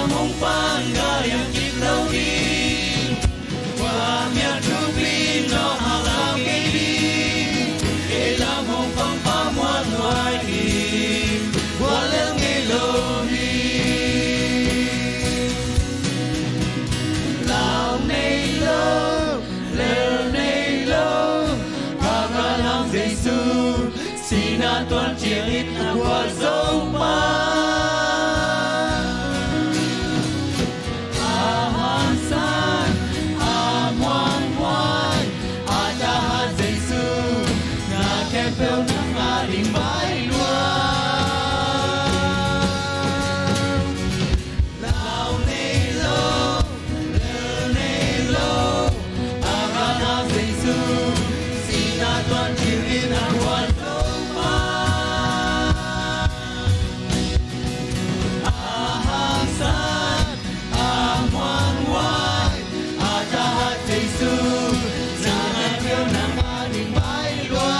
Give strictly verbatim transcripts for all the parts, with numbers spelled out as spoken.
Lam hong pan ka liam kik lo ding. Kua mial thupi nawk hak lau kei ding. Ei lam hong pan pa muan huai hi. Gual lel ngei lo hi. Lau nei lo, lel nei lo. Abraham Jesu, sihna tuan ciangin a gual zo pa. A hangsan, a muanhuai, a thahat Jesu, na khempeuh nang a ding bai lua. Lau nei lo, lel nei lo, Abraham Jesu, sihna tuan ciangin a gual zo pa. A hangsan, a muanhuai, a thahat Jesu, na khempeuh nang a ding bai lua.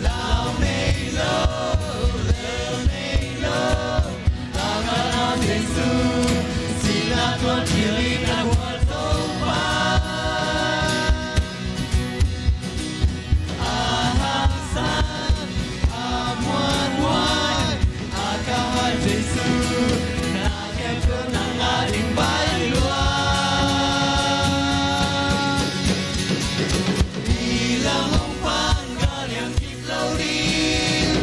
Lau nei lo, lel nei lo, Abraham Jesu, sihna tuan ciangin a gual zo pa. A hangsan, a muanhuai, a thahat Jesu, na khempeuh nang a ding bai lua. Ei lam hong pan ka liam kik lo ding.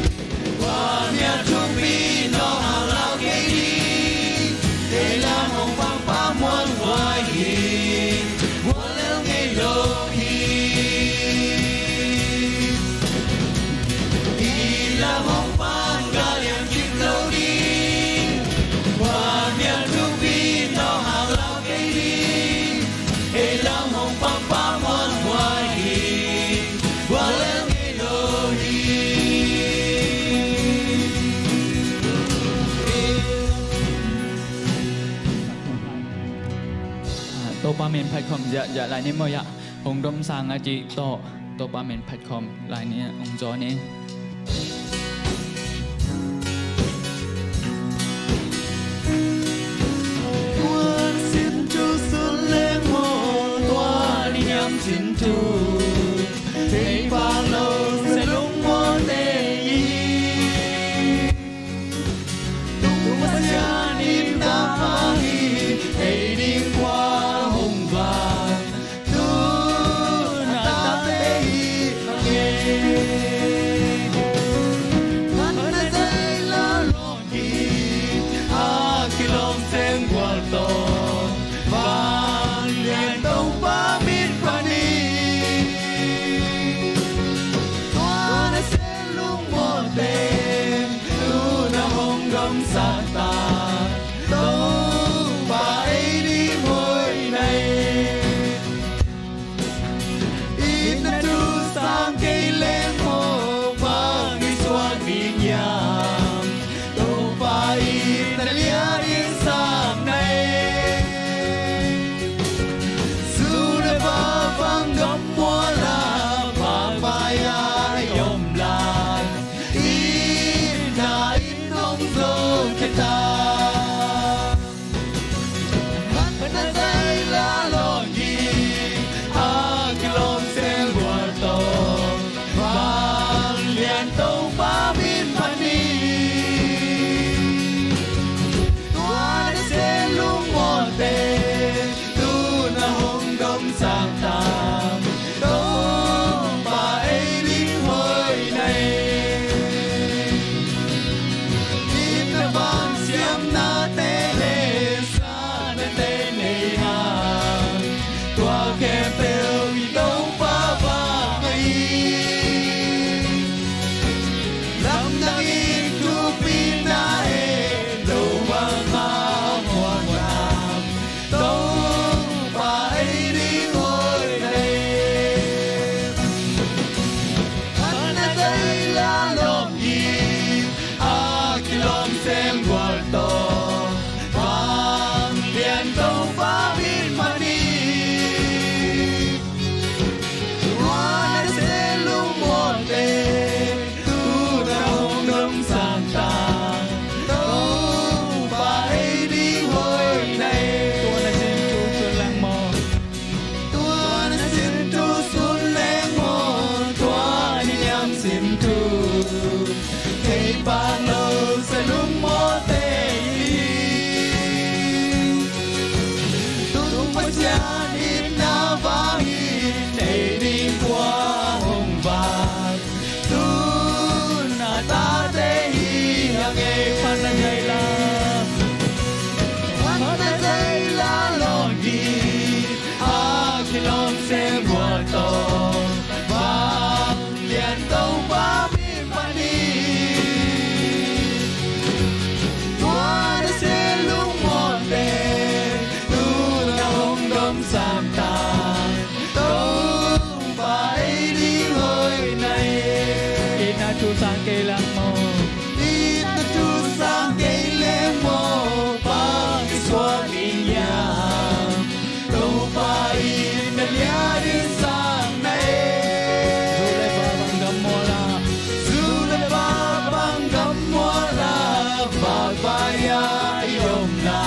Kua mial thupi nawk hak lau kei ding. Ei lam hong pan pa muan huai hi. Gual lel ngei lo hi. Ei lam hong pan ka liam kik lo ding. Kua mial thupi nawk hak lau kei ding. Ei lam hong pan pa muan huai hi. Gual lel ngei lo hi. Topa min phat khawm ziahziah lai ni maw. Hong dom sang a cih tawh Topa min phat khawm lai ni, hong zaw ni. Tuan sin thu sun leng maw, tuan hiam sin thu thei pak lo, se lung maw te i. Tung Pasian in na pang hi, ei ding kua hong van. Tun a tate hi a ngei. Phatna zai la lawng hi, a kilawm seng gual tawh. Vanglian Topa min pan hi. Tua nasem lungmawte, tun a hong domsak ta. Topa ei ding hoihna hi. Itna thu sang kei leng maw, bang i suak ding hiam? Topa itna lian i sakna hi. Zu le va, vang gam mual ah, pampai ah i om lai. Itna in hong zo khia ta. Phatna zai la lawng hi, a kilawm seng gual tawh. Vanglian Topa min pan hi. Tua nasem lungmawte, tun a hong domsak ta. Topa ei ding hoihna hi. Itna bang siam Ngei phatna zaila, phatna zaila lawm ding, a kilawm sem gual tawh, vanglian Topa min phat ni. Tua nasem lungmawhte, tu-in a hong domsak ta, Topa ei ding hoihna hi. Itna thu sang kei leng maw. Itna thu sang kei leng maw, pang kisuak ding hiam? Topa itna lian in sang na e. Zu le va bang gam mual a, zu le va bang gam mual a, vakvai-a i omna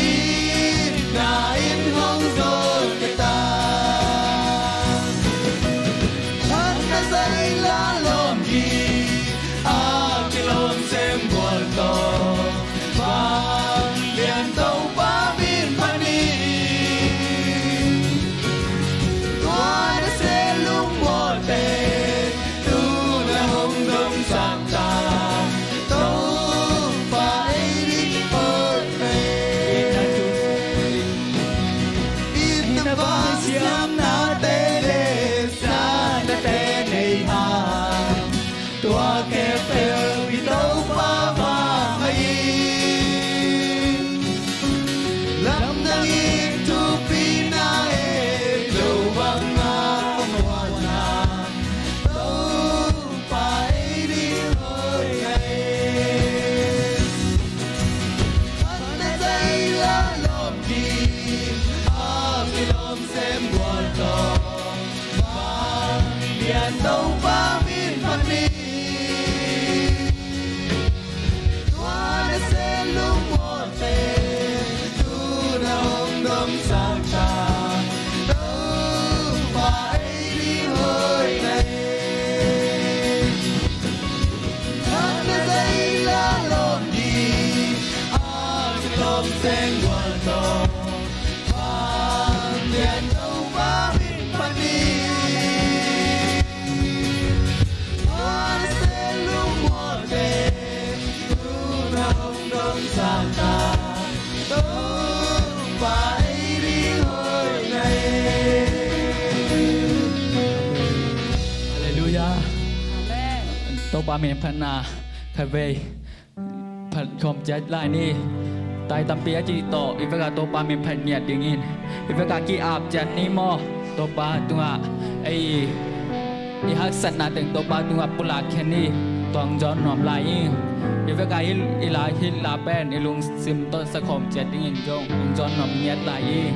itna in hong zon kei ta. Phatna zaila lawm ding, a kilawm sem gual tawh, vanglian Topa min phat ni. Tua nasem lungmawhte, tu-in a hong domsak ta, Topa ei ding hoihna hi. Itna vangsiamnate le siatnate nei hang, tua khempeuh i Topa vang ahi. Lamdang in thupina e, lo banga muanna, Topa ei ding hoihna hi. Phatna zaila lawm ding, a kilawm sem gual tawh, vanglian Topa min phat ni. Tua nasem lungmawhte, tu-in a hong domsak ta, Topa ei ding hoihna hi. Phatna zaila lawm ding, a kilawm sem gual tawh, vanglian Topa min phat ni. Tua nasem lungmawhte, tu-in a hong domsak ta, Topa ei ding hoihna hi. Halleluiah. Amen. Topa min phatna khatvei phat khawm ciat lai ni. Tai tampi a cih tawh i vekah Topa min phat ngiat dingin, i vekah ki-ap ciat ni maw. Topa tungah ei i haksatna teng Topa tungah pulak khia ni. Tua hong zawn nuam lai ing. I vekah i la, hih la pen i lungsim tawh sa khawm ciat dingin zong hong zawn nuam ngiat lai ing.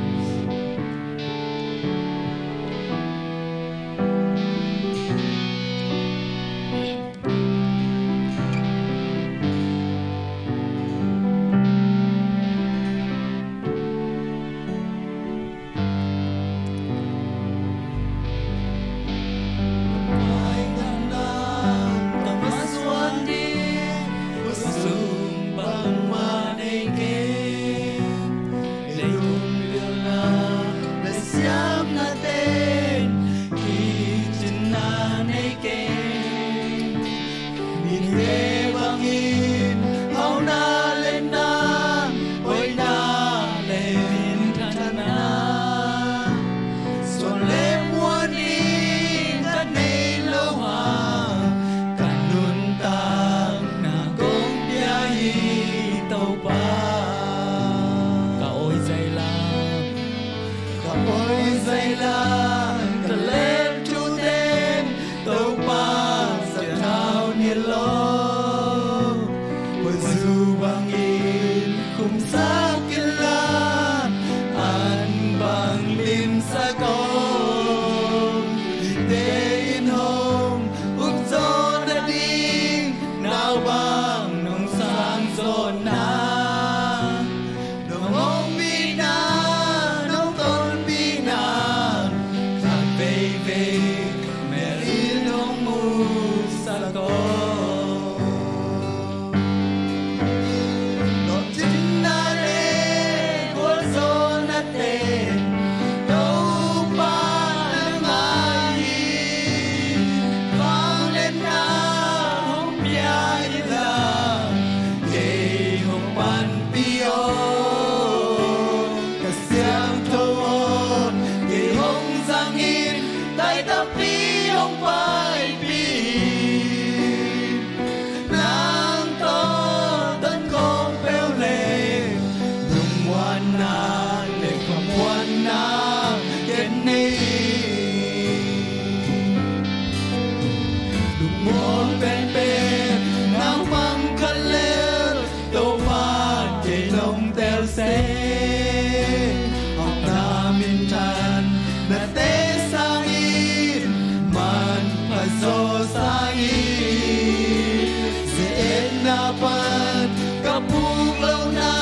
Pan ka puk lohna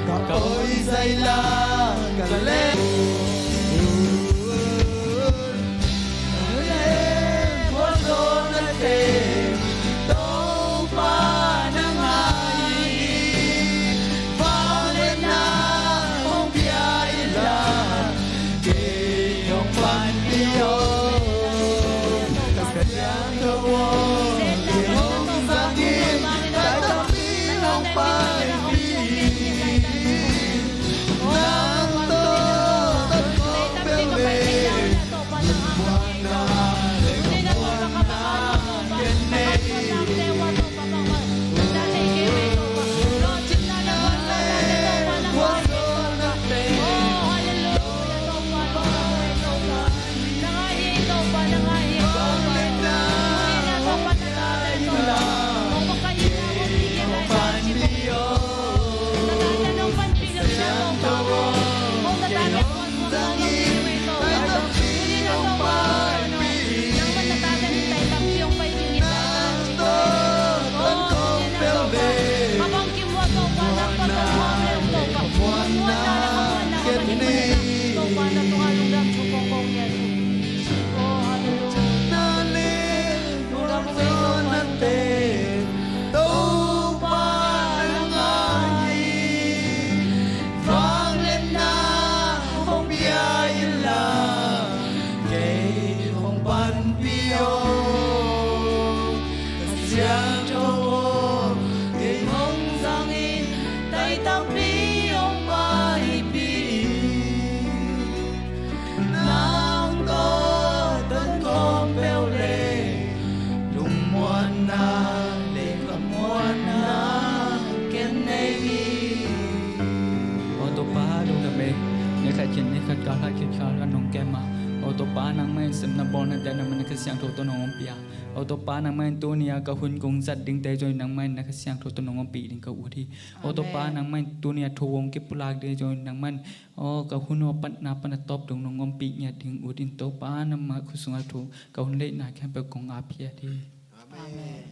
ka oi zaila ka le. Topa na ngai, vangliatna hong pia in la, kei hong panpih o. Ka Siangtho aw, kei hong zang in, ka tampi hong paipih in. Nang tawh ka khawng peuh le, lungmuanna le ka muanna ken nei. Topa na ngai, vangliatna hong pia in la, kei hong panpih o. Ka Siangtho aw, kei hong zang in, tai tampi hong paipih in. Nang tawh ka khawng peuh le, lungmuanna le ka muanna ken nei hi. Aw Topa, lungdam e. Ni khat khit ni khat, kal khat khit kal khat nong kem a, aw Topa, nangmah in sepna bawlnate nangmah in na Kha Siangtho tawh nong ompih a, aw Topa, nangmah in tuni-a ka hun kong zat dingte zong in nangmah in na Kha Siangtho tawh nong ompih ding ka ut hi. Aw Topa, nangmah in tuni-a thu kong kipulak ding zong in nangmah in, aw, ka hun aw, patna pan a tawp dong nong ompih ngiat ding ut in Topa, nangmah khut sungah thu, ka hun leina khempeuh kong ap hi. Amen.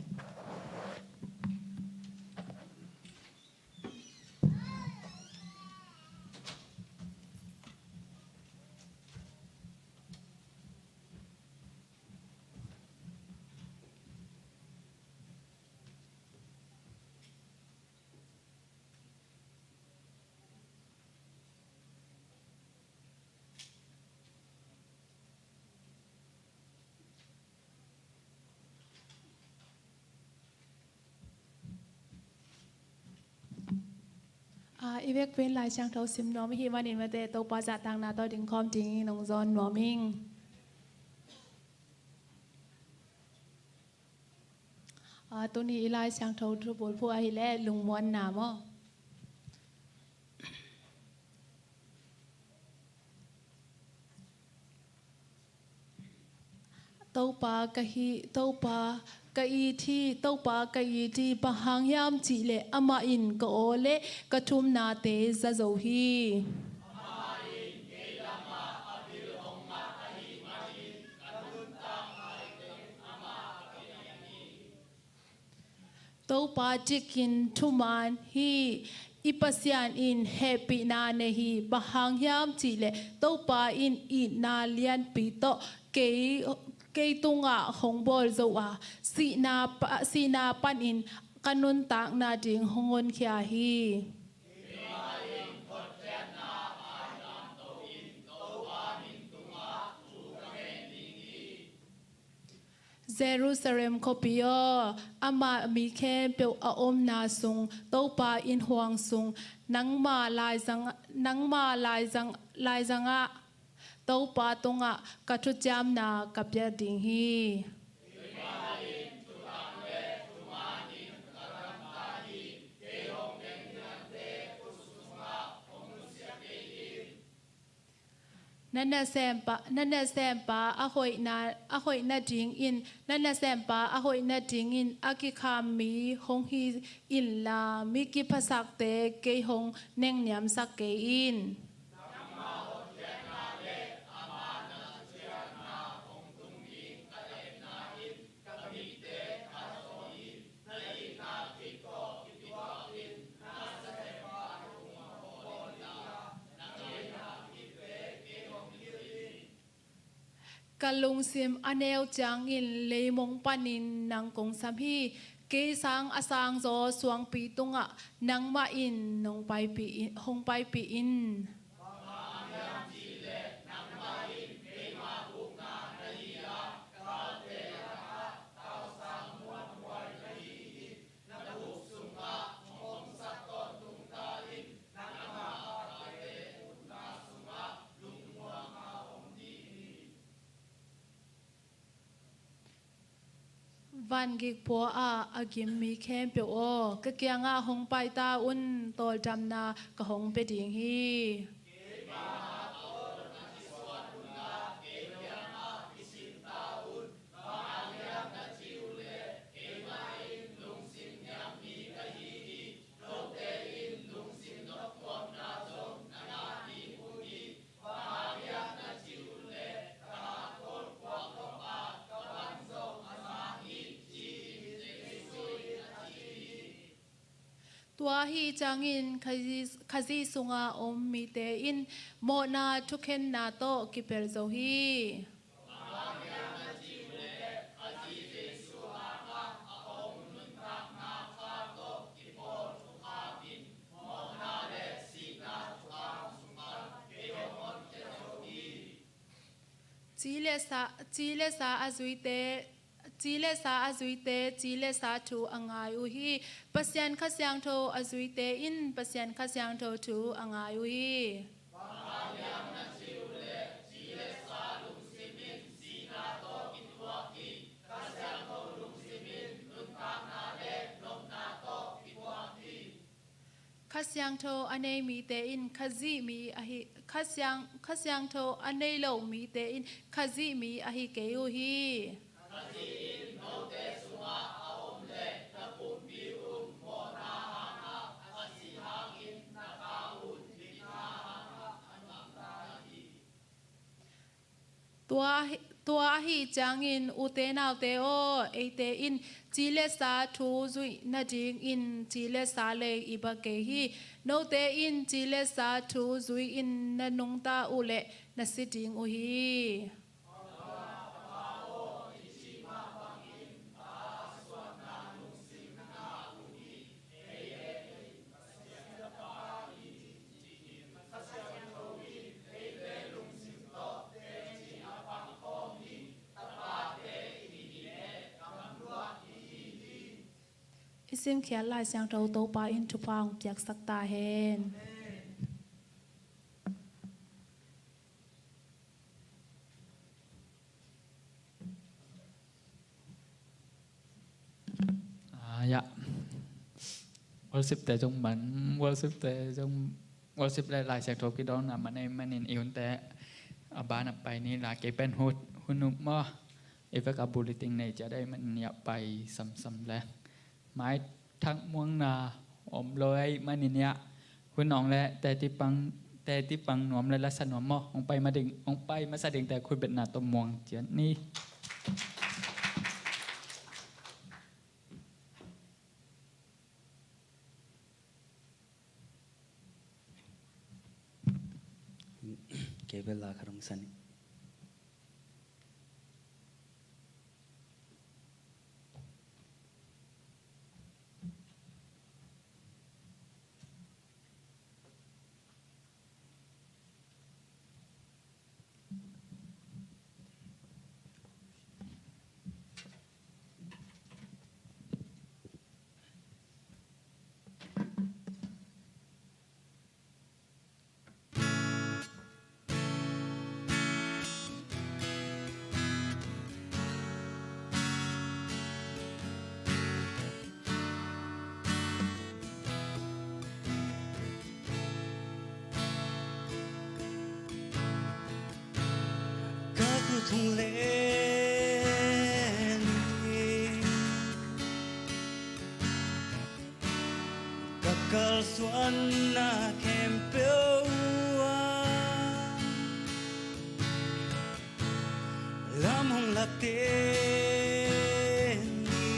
Ah, i vekpi in Lai Siangtho sim nuam i hih manin mate, Topa zahtakna tawh dingkhawm ding i nong zawn nuam ing. Ah, tuni i Lai Siangtho thubulphuh ahih leh lungmuanna maw? Topa ka hi, Topa ka it hi, Topa ka it hi, bang hang hiam cih leh amah in ka aw le ka thumnate za zo hi. Topa cikin thuman hi. I Pasian in hehpihna nei hi. Bang hang hiam cih leh Topa in itna lianpi tawh kei, kei tungah hong bawl zo a, sihna pa, sihna panin ka nuntakna ding hong honkhia hi. Jerusalem khuapi aw, ama mi khempeuh a omna sung, Topa in huang sung, nangma laizang, nangma laizang, laizangah Topa tungah ka thuciamna ka pia ding hi. Na nasempa, na nasempa a hoihna, a hoihna dingin, na nasempa a hoihna dingin a kikham mi hong hi inla, mi kiphasakte kei hong nengniamsak kei in. Ka lungsim a neu ciangin leimong panin nang kong sam hi. Kei sang a sangzaw suangpi tungah nangmah in nong paipih in, hong paipih in. Vangik pua ah a gim mi khempeuh aw, ka kiangah hong paita un, tawldamna ka hong pia ding hi. Tua ahi ciangin Khazih, Khazih sunga om mite in mawhna thukhenna tawh kipel zo hi. Ci le sa, ci le sa a zuite, ci le sa a zuite, ci le sa thu a ngai uh hi. Pasian Kha Siangtho a zuite in Pasian Kha Siangtho thu a ngai uh hi. Kha Siangtho a nei mite in Khazih mi ahi, Kha Siang, Kha Siangtho a nei lo mite in Khazih mi ahi kei uh hi. Tua, tua ahi ciangin ute naute aw, eite in ci le sa thu zuih nadingin ci le sa lei i ba kei hi. Note in ci le sa thu zui-in na nungta uh leh na si ding uh hi. I simkhiat Lai Siangtho Topa in thupha hong piaksak ta hen. Ah, ya. Worship te zong man, worship te zong, worship le Lai Siangtho kidawngna man ei manin i hunte a ban a pai ni la, kei pen hun, hun uk maw. I vek a bulletin nei ciat ei manin i a pai samsam le. Mai thak muangna om lo ei manin i a hun awng le teti pang, teti pang nuam le lasa nuam maw. Hong pai ma ding, hong pai masa dingte khutbetna tawh muang ciat ni. Kei bel la khat hong san ing. Ka khut hong len hi. Ka kalsuanna khempeuh ah lam hong lak ten ni.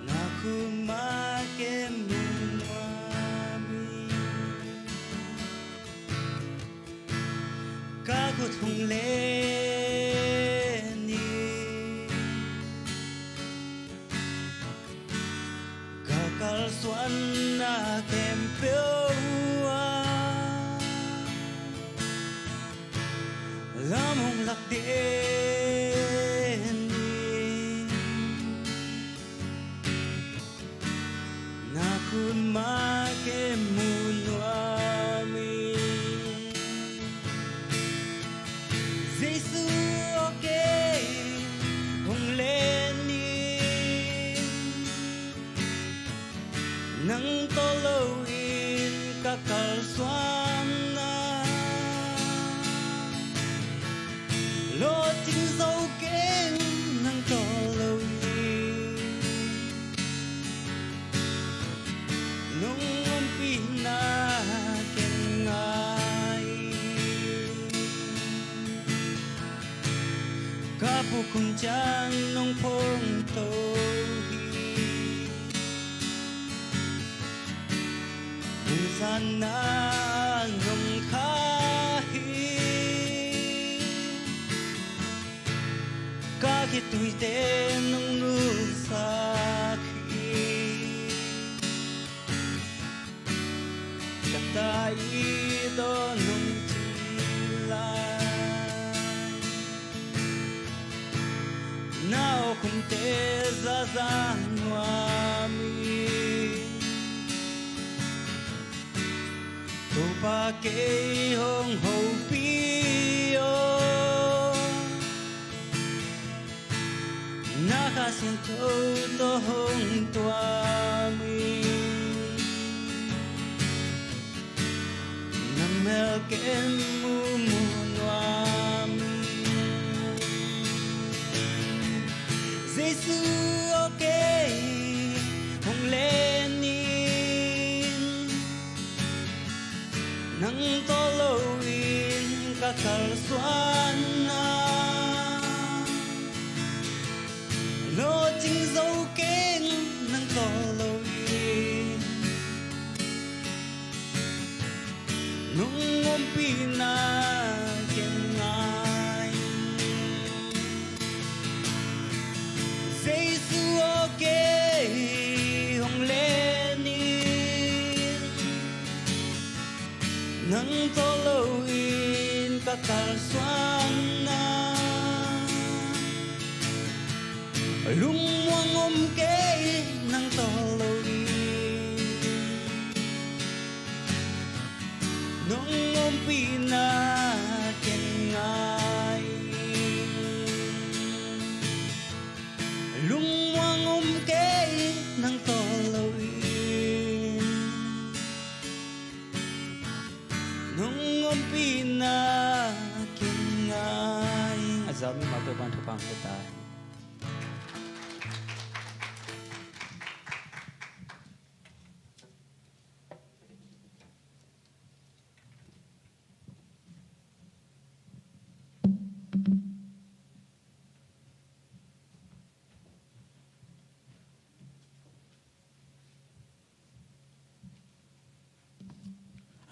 Na khut mah kem nuam hi. Hong len in, ka kalsuanna khempeuh ah lam hong lak den in. Na khut mah ken mu nuam ing. Jesu aw, kei hong len in, nang tawh lo in ka kalsuanna lawhcing zo keng, nang tawh lo in nong ompihna ken ngai. Ka puk hun ciang nong phongto hi, hun zan na nong kha hi. Ka khitui te nong nusak hi, ka ta i dawn nong cil lai. Na awkhumte zaza nuam ing. Topa kei hong hopih aw, na Kha Siangtho tawh hong tuam ing. Na melkem mumu nuam ing. Jesu aw, kei hong len in, nang tawh lo in ka kalsuanna lawhcing zo keng, nang tawh lo in nong ompihna ken ngai. Jesu aw, kei hong len in, nang tawh lo in ka kalsuanna lungmuang om kei, nang tawh lo in nong ompihna ken ngai. Lungmuang om kei, nang tawh lo in nong ompihna ken ngai. A za mi ma Topa'n thupha hong pia ta.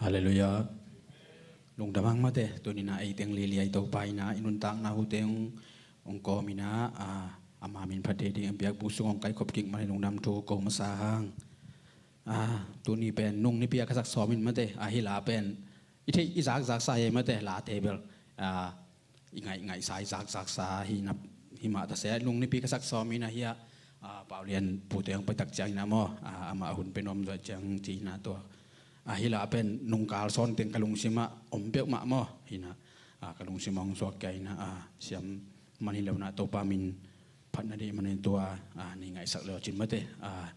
Halleluiah. Lungdam hang mate, tuni-in ah ei teng lili a i Topa in ah i nuntakna hute hong, hong kawm in ah, a, ama min phat thei ding a biakbuk sung hong kaikhop kik man in lungdam thu ko masa hang. A, tuni pen nung nipi a ka sak sawm in mate, a, hi la pen i theih i zakzaksa hi mate, late bel, a, i ngaih, ngaihsa, i zakzaksa hi na, hi mah ta se, nung nipi ka sak sawm in a hi a, a, Pau Lian pute hong pai tak ciangin a maw, a, amah hun pe nuam zaw ciang ci in a tua. A, hi la pen nung kal sawn teng ka lungsim ah om peuhmah maw, hi na, a, ka lungsim ah hong suak kia in a, a, siam man hi lo in a Topa min phat na ding man in tua, a, nei ngaihsak leu cin mate, a,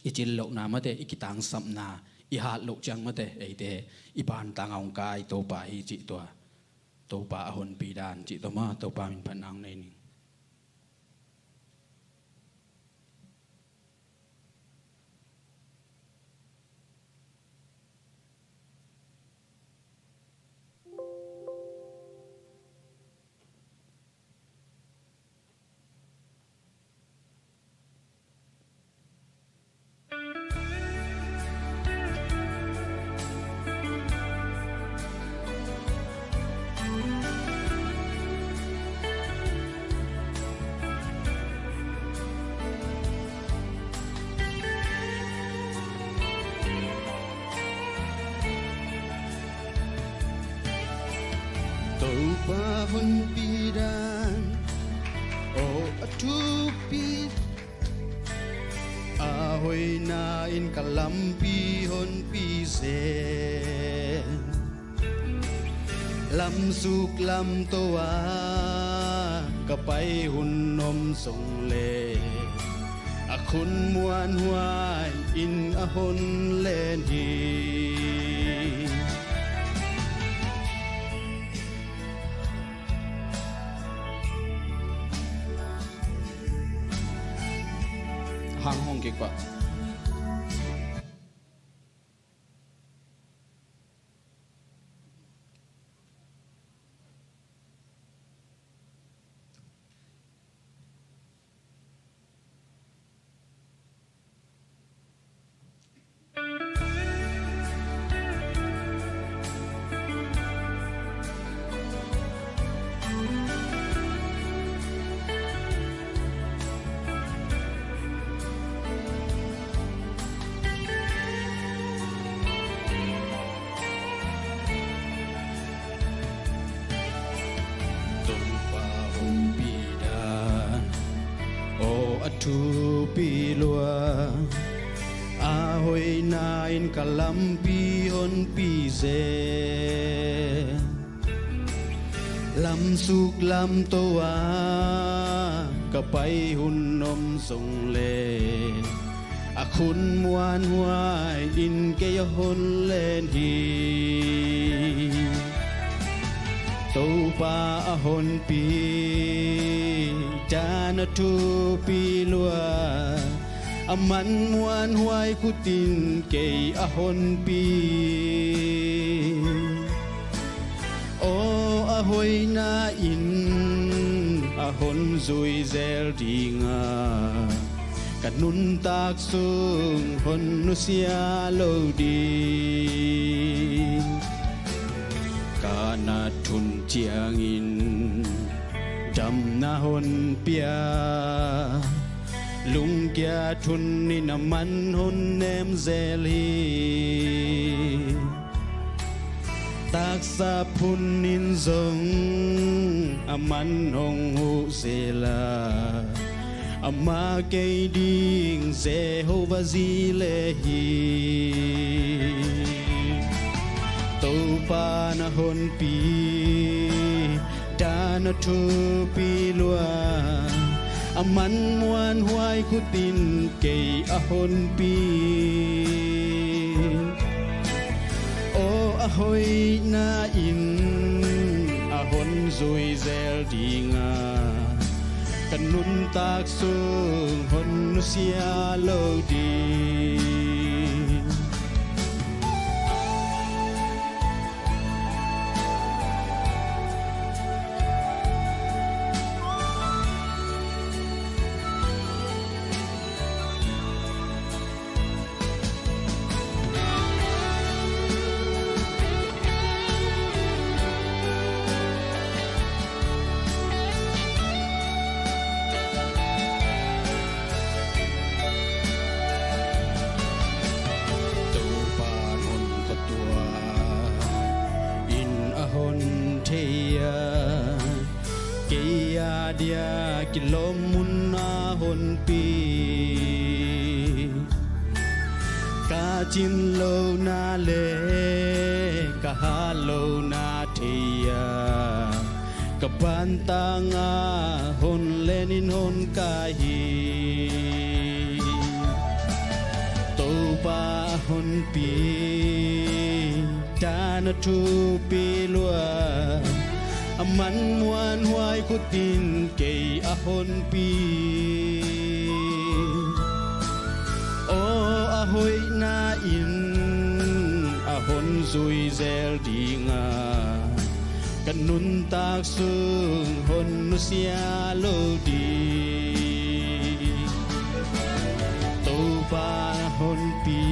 i cil lohna mate, i kitangsapna, i hat loh ciang mate, eite i bantang a hong kai Topa hi cih tua, Topa a honpi dan cih tua maw, Topa min phatna hong nei ning. Honpi dan, aw a thupi, a hoihna in ka lampi honpi zel. Lamsuk lamto a ka pai hun om zong le, a khun muanhuai in a hon len hi. Hang hong kik pah. Topa honpi dan, aw a thupi lua, a hoihna in ka lampi honpi zel. Lamsuk lamto a ka pai hun om zong le, a khun muanhuai in kei a hon len hi. Topa a honpi dan a thupi lua, a man muanhuai khut in kei a honpi. Aw a hoihna in a hon zui zel ding a, ka nuntak sung hon nusia lo ding. Ka nat hun ciangin damna hon pia, lungkiat hun in a man hon nem zel hi. Taksa phun in zong a man hong huh zel a, ama kei ding Jehovah Jireh hi. Topa na honpi dan a thupi lua, a man muanhuai khut in kei a honpi. Aw a hoihna in a hon zui zel ding a, ka nuntak sung hon nusia lo ding. Topa hon ka tua in a hon thei a, kei a dia kilawm mun a honpi. Ka cin lohna le ka hat lohna thei a, ka pantang a hon len in hon kai hi. Topa a honpi dan a thupi lua, a man muanhuai khut in kei a honpi. Aw a hoihna in a hon zui zel ding a, ka nuntak sung hon nusia lo ding. Topa honpi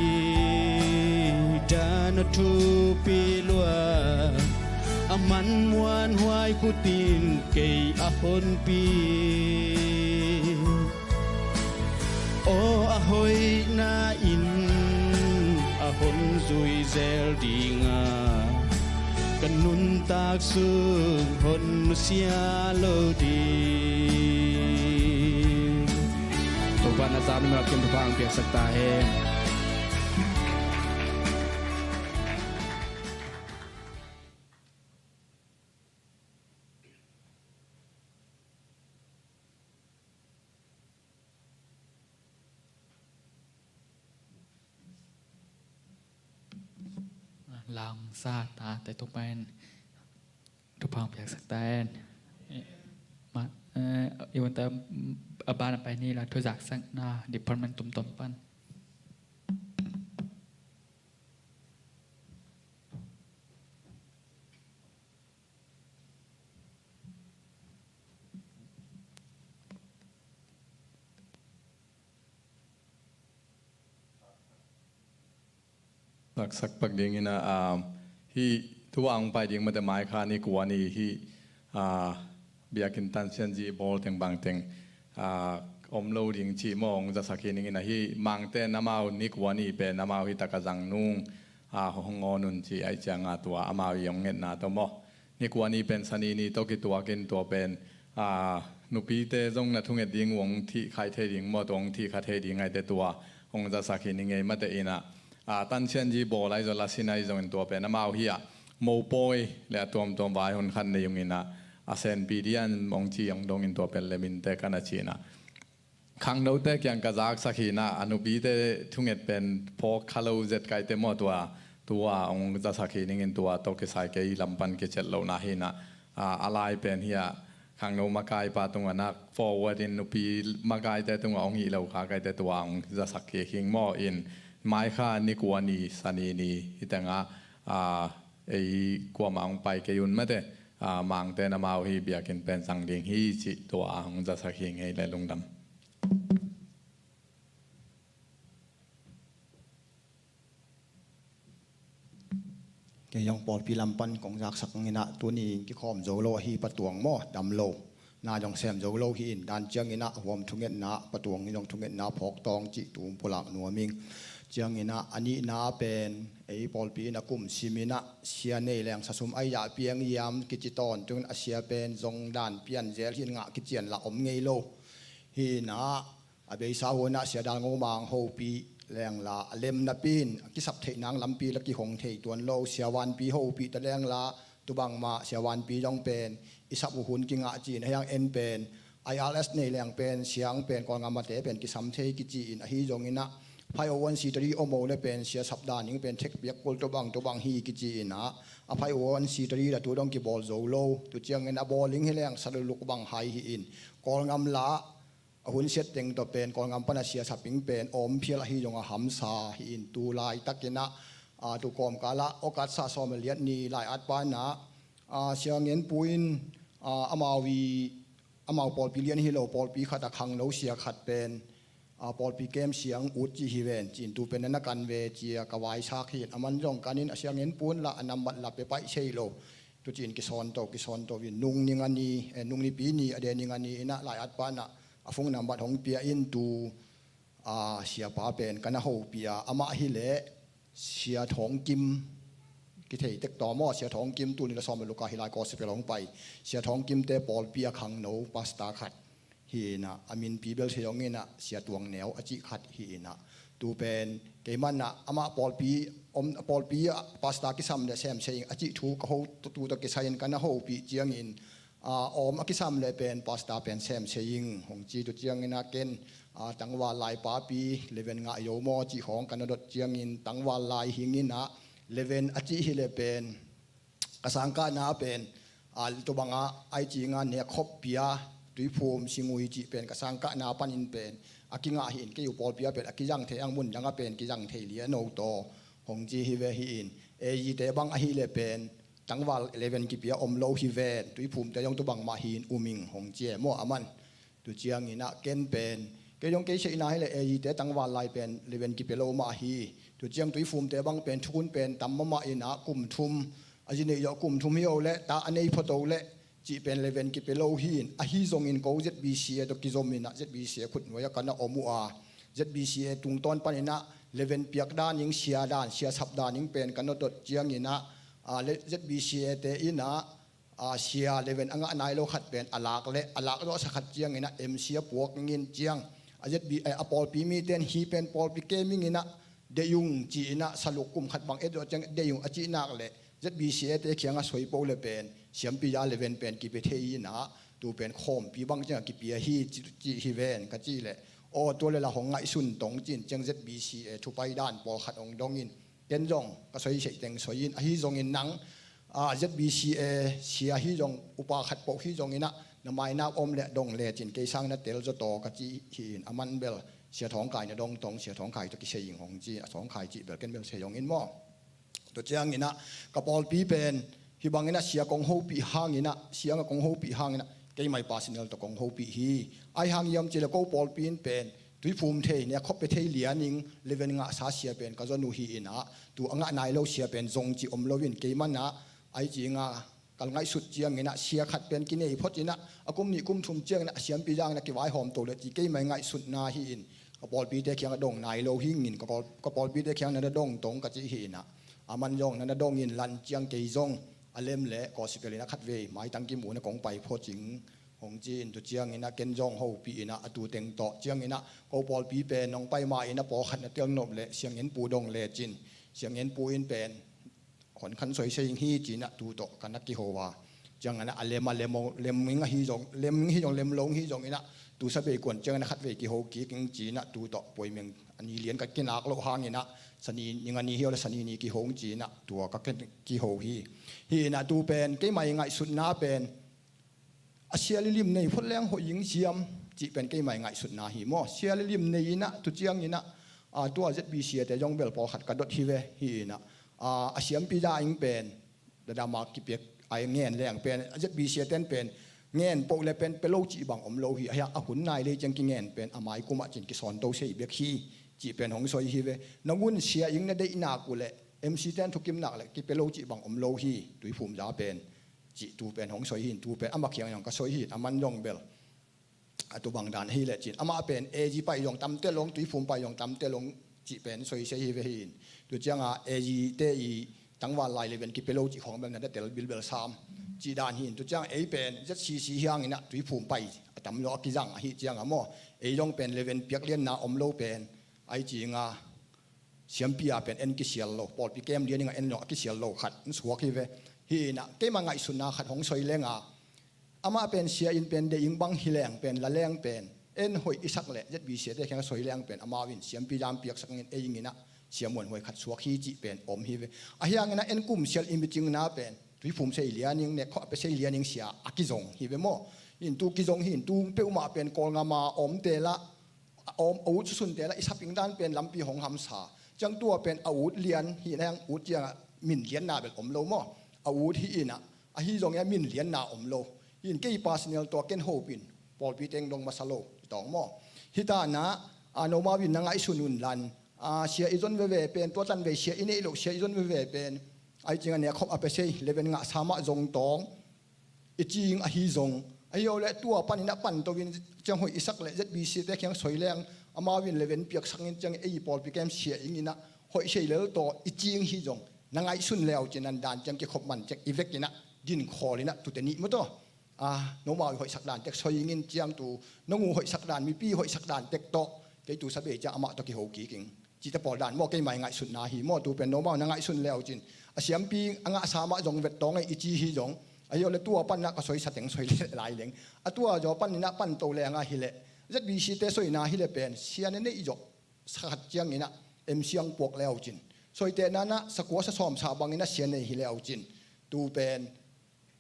dan a thupi lua, a man muanhuai khut in kei a honpi. Aw a hoihna in a hon zui zel ding a, Ka nuntak sung hon nusia lo ding. Topa na zau ni ngak kem thupha ang piaksak ta hen. Langsa ta te tuk pen thupha ang piaksak ta hen. Ma, eh, i wan ta, mm, a ban a pai ni la thu zaksakna department tumtom pan. Taksak pak dingin ah, ah, hih thu a hong pai ding mate mai kha ni kua ni hih, ah, biakinn tansianzi bawl teng bang teng, ah, om lo ding cih maw hong zasak hi ning in ah hih Mangte in amau ni kua ni pen amau hih tak a zang nung, ah, hong awn un cih ahih ciangin tua amau i hong ngetna tawh maw. Ni kua ni pen Sani ni tawh kituak in tua pen, aa, nupite zong na thunget ding uh hong thih khai thei ding maw, tua hong thih kha thei ding ahih teh tua hong zasak hi ning ei mate in ah, aa, tansianzi bawl ahi zong lasin ahi zongin tua pen amau hi ah mopawi le a tuamtuam vai hun khat nei ung in ah a senpi dian hong ci hong dongin tua pen leminte ka na ci in ah. Khangnote kiang ka zaksak hi in ah, a nupite thunget pen phawk kha lo zet kaite maw tua, tua hong zasak hi ning in tua tawh kisai kei lam pan kicet lohna hi in ah, a, a lai pen hi ah, khangno makaipa tungah nak forward in nupi makaite tungah hong hih lo kha kaite tua hong zasak hi hing maw in, mai kha ni kua ni Sani ni hi teng ah, a, ei kuamah hong pai kei un mate, a, Mangte in amau hih biakinn pen zang ding hi cih tua hong zasak hi ngei le lungdam. Kei zong pawlpi lam pan kong zaksak in ah tuni kikhawm zo lo ahi patuang maw dam lo. Na zong sem zo lo hi in dan ciangin ah huam thungetna patuang in zong thungetna phawk tawng cih tu pulak nuam ing. Ciangin ah a nihna pen ei pawlpi in a kum sim in ah sia nei leng sasum ai yah piang iam kici tawntung in a sia pen zong dan pian zel hi in ngah kician lah om ngei lo. Hi in ah a beisa hun ah Sia Dal Ngo Mang hopih lengla a lem napi in a kisap theih nang lampi la kihong thei tuan lo. Sia Vanpi hopih ta lengla tu bangmah Sia Vanpi zong pen i sap uh hun kingah ci in a hiang en pen I R S nei leng pen siang pen Kawlngam mate pen kisam thei kici in ahi zongin ah phai o wan sitari om o le pen sia sap dan ing pen thek piak kul tu bang tu bang hi kici in ah a phai o wan sitari la tu dong kibawl zo lo. Tu ciangin a bawl ing hi leng saluluk bang hai hi in Kawlngam la a hun siat teng tawh pen Kawlngam pan a sia saping pen awm phial ahi zong a hamsa hi in tu laitakin ah, a, tu kawmkal ah August sawm le liat ni lai-at pan ah, a, Sia Ngen Pu in, a, amau i, amau pawlpi lian hi lo pawlpi khat a khangno sia khat pen, a, pawlpi kem siang ut ci hi ven ci in tu pen na na kan ve ci a ka vaisak hi in a man zong kan in a Sia Ngen Pu in lah a nambat lah pe paih sei lo. Tu ci in kisawn to kisawn to in nung ni nga ni, eh, nung nipi ni a de ni nga ni in ah lai-at pan ah a phone nambat hong pia in tu, a, siapa pen ka na hopih a amah hi leh Sia Thawng Kim kithei tek tawm aw Sia Thawng Kim tuni la sawm le luk ah hi lai gospel hong pai Sia Thawng Kim te pawlpi a khangno pastor khat hi in ah a minpi bel thei zongin ah Sia Tuang Neu a cih khat hi in ah tu pen keiman ah amah pawlpi om pawlpi ah pastor kisam le sem sei ing a cih thu ka ho tu tawh kisai in ka na hopih ciangin, a, awm a kisam le pen pastor pen sem sei ing hong ci tu ciangin ah ken, a, tangval lai papi leven ngah yo maw cih khawng ka na dot ciangin tangval lai hing in ah leven a cih hi le pen ka sangkahna pen, a, tu bangah ai ci nga nek khop pia Tuiphum Singui cih pen ka sangkahna panin pen a kingah hi in kei uh pawlpi ah pen a kizang thei ang mun dang ah pen kizang thei lian o taw hong ci hi ve hi in A G te bang ahi le pen tangval leven kipia om lo hi ven Tuiphum te zong tu bangmah hi in um ing hong ci e maw a man. Tu ciangin ah ken pen kei zong kei seihna hi le A G te tangval lai pen leven kipia lo mah hi. Tu ciang Tuiphum te bang pen thukhun pen tam mahmah in ah kum thum a zi neih zawh kum thum hi o le ta a nei phot o le cih pen leven kipia lo hi in ahi zongin ko Z B C A tawh kizom in ah Z B C A khutnuai ah ka na om uh a Z B C A tungtawn panin ah leven piak dan ing sia dan sia sap dan ing pen ka na dot ciangin ah a, le-, Z B C A te in ah, a, sia leven a ngah nai lo khat pen a lak le a lak zawhsa khat ciangin ah M C a puak ngin ciang a Z B, eh, a pawlpi mite in hih pen pawlpi kem ing in ah deih ung ci-in ah saluk kum khat bang et zawh ciang deih ung a cih nak le Z B C A te kiangah soi po le pen siampi a leven pen kipia thei in ah tu pen khawmpi bang ciangah kipia hi ci, ci hi ven ka cih le aw tua le la hong ngaihsun tong ci-in ciang Z B C A thupai dan pawlkhat hong dong in ken zong ka soi seih teng soi in ahi zongin nang, a, Z B C A sia hi zong upa khat poh hi zongin ah na mainak om le dong le cin kei sang na tel zaw taw ka cih hi in a man bel sia Thawng Khai na dong tong sia Thawng Khai tawh kisei ing hong ci a Thawng Khai cih bel ken bel sei hong in maw. Tua ciangin ah ka pawlpi pen hih bangin ah sia kong hopih hangin ah siang a kong hopih hangin ah keimai personal tawh kong hopih hi. Ahi hang hiam cih le ko pawlpi in pen tuiphum thei ne khop pe thei lian ing leven ngahsa sia pen ka zon uh hi in ah tu a ngah nai lo sia pen zong ci om lo in kei man ah ai ci nga kal ngaihsut ciangin ah sia khat pen kinei phot in ah a kum nih kum thum ciangin ah a siampi zangin ah kivaihawm to le ci keimai ngaihsutna hi in ka pawlpite kiangah dong nai lo hi ngin ka pawl-, ka pawlpite kiangah na dong tong ka cih hi in ah a man zong na na dong in lan ciang kei zong a lem le kawsipel in a khatvei maitang kimu na kong pai phot ing hong ci in tu ciangin ah ken zong hopih in ah a tu teng tawh ciangin ah ko pawlpi pen nong pai ma in ah pawlkhat na tel nop le siangin pu dong le cin siangin pu in pen hon khan soi sei ing hi ci in ah tu tawh ka na kiho a ciangin ah a lem a lem lem ing ahi zong lem ing hi zong lem lo ing hi zongin ah tu sabei kuan ciangin ah khatvei kiho kik ing ci in ah tu tawh puaimeng a ni lian ka kinak loh hangin ah sani ning a ni hi aw le sani ni kiho ing ci in ah tua ka kiho hi. Hi in ah tu pen keimai ngaihsutna pen a sia lilim nei phot leng hoih ing siam cih pen keimai ngaihsutna hi maw. Sia lilim nei in ah tu ciangin ah, a, tua Z B C A te zong bel pawlkhat ka dot hi ve hi in ah, a, a siampi za ing pen dadama kipiak ai ngen leng pen Z B C A ten pen ngen poh le pen pe lo cih bang om lo hi a hiang a hun nai lei ciang kingen pen a mai kum ah cin kisawn to sei bek hi cih pen hong soi hi ve. Na ngun sia ing na deih nak uh le M C ten thukim nak le kipe lo cih bang om lo hi tuiphum za pen cih tu pen hong soi hi in tu pen amah kiang zong ka soi hi in a man zong bel a tu bang dan hi le cin amah pen A G pai zong tamte long tuiphum pai zong tamte long cih pen soi sei hi ve hi in tu cianga A G te i tangval lai leven kipe lo cih khawng bel na da tel bilbel sam cih dan hi in tu ciang ei pen Z C C hiang in ah tuiphum pai a tam lo a kizang ahi cianga maw ei zong pen leven piak lianna om lo pen ai cinga siampi a pen en kisial lo pawlpi kem lian inga en lo a kisial lo khat in suak hi ve. Hi in ah keima ngaihsutna khat hong soi lenga amah pen sia in pen deih ing bang hi leng pen la leng pen en hoih i sak le Z B C A te kiang soi leng pen amau in siampi dam piaksak in ei ing in ah sia muanhuai khat suak hi cih pen om hi ve. A hiang in ah en kum sial i micingna pen tuiphum sei lian ing nek khawh a pe sei lian ing sia a kizong hi ve maw. In tu kizong hi in tu peuhmah pen Kawlngam a om te lah a om a ut susun te lah i saping dan pen lampi hong hamsa ciang tua pen a ut lian hi in a hiang ut ciangah min lianna bel om lo maw. A ut hi in ah ahi zong ia min lianna om lo hi in kei personal tua ken hopin pawlpi teng dong masa lo i tawng maw. Hi ta na a nomau in na ngaihsun un lan a sia i zon veve pen tua tan vei sia i neih loh sia i zon veve pen ai cinga nek khop a pe sei leven ngahsa mah zong tawng i cing ahi zong ahi aw le tua panin a pan to in ciang hoih i sak le Z B C te kiang soi leng amau in leven piaksak in ciang ei pawlpi kem sia ing in ah hoih sei lel taw i cing hi zong na ngaihsun leu cin an dan ciang kikhop man ciang i vek in ah din khawl in ah tute nih maw taw a nomau i hoihsak dan tek soi ing in ciang tu nong uh hoihsak dan mipi hoihsak dan tek tawh kei tu sabei ciang amah tawh kiho kik ing. Cihte pawl dan maw keimai ngaihsutna hi maw tu pen nomau na ngaihsun leu cin a siampi a ngahsa mah zong vet tawng ei i ci hi zong ahi aw le tua pan ah ka soisa teng soi lai leng a tua zaw pan in ah pan to leng ah hi leh Z B C te soina hi le pen sia ne neih zawh sakhat ciang in ah M C ang puak leu cin soite na na sakua sa sawm sa bang in ah sia nei hi leu cin tu pen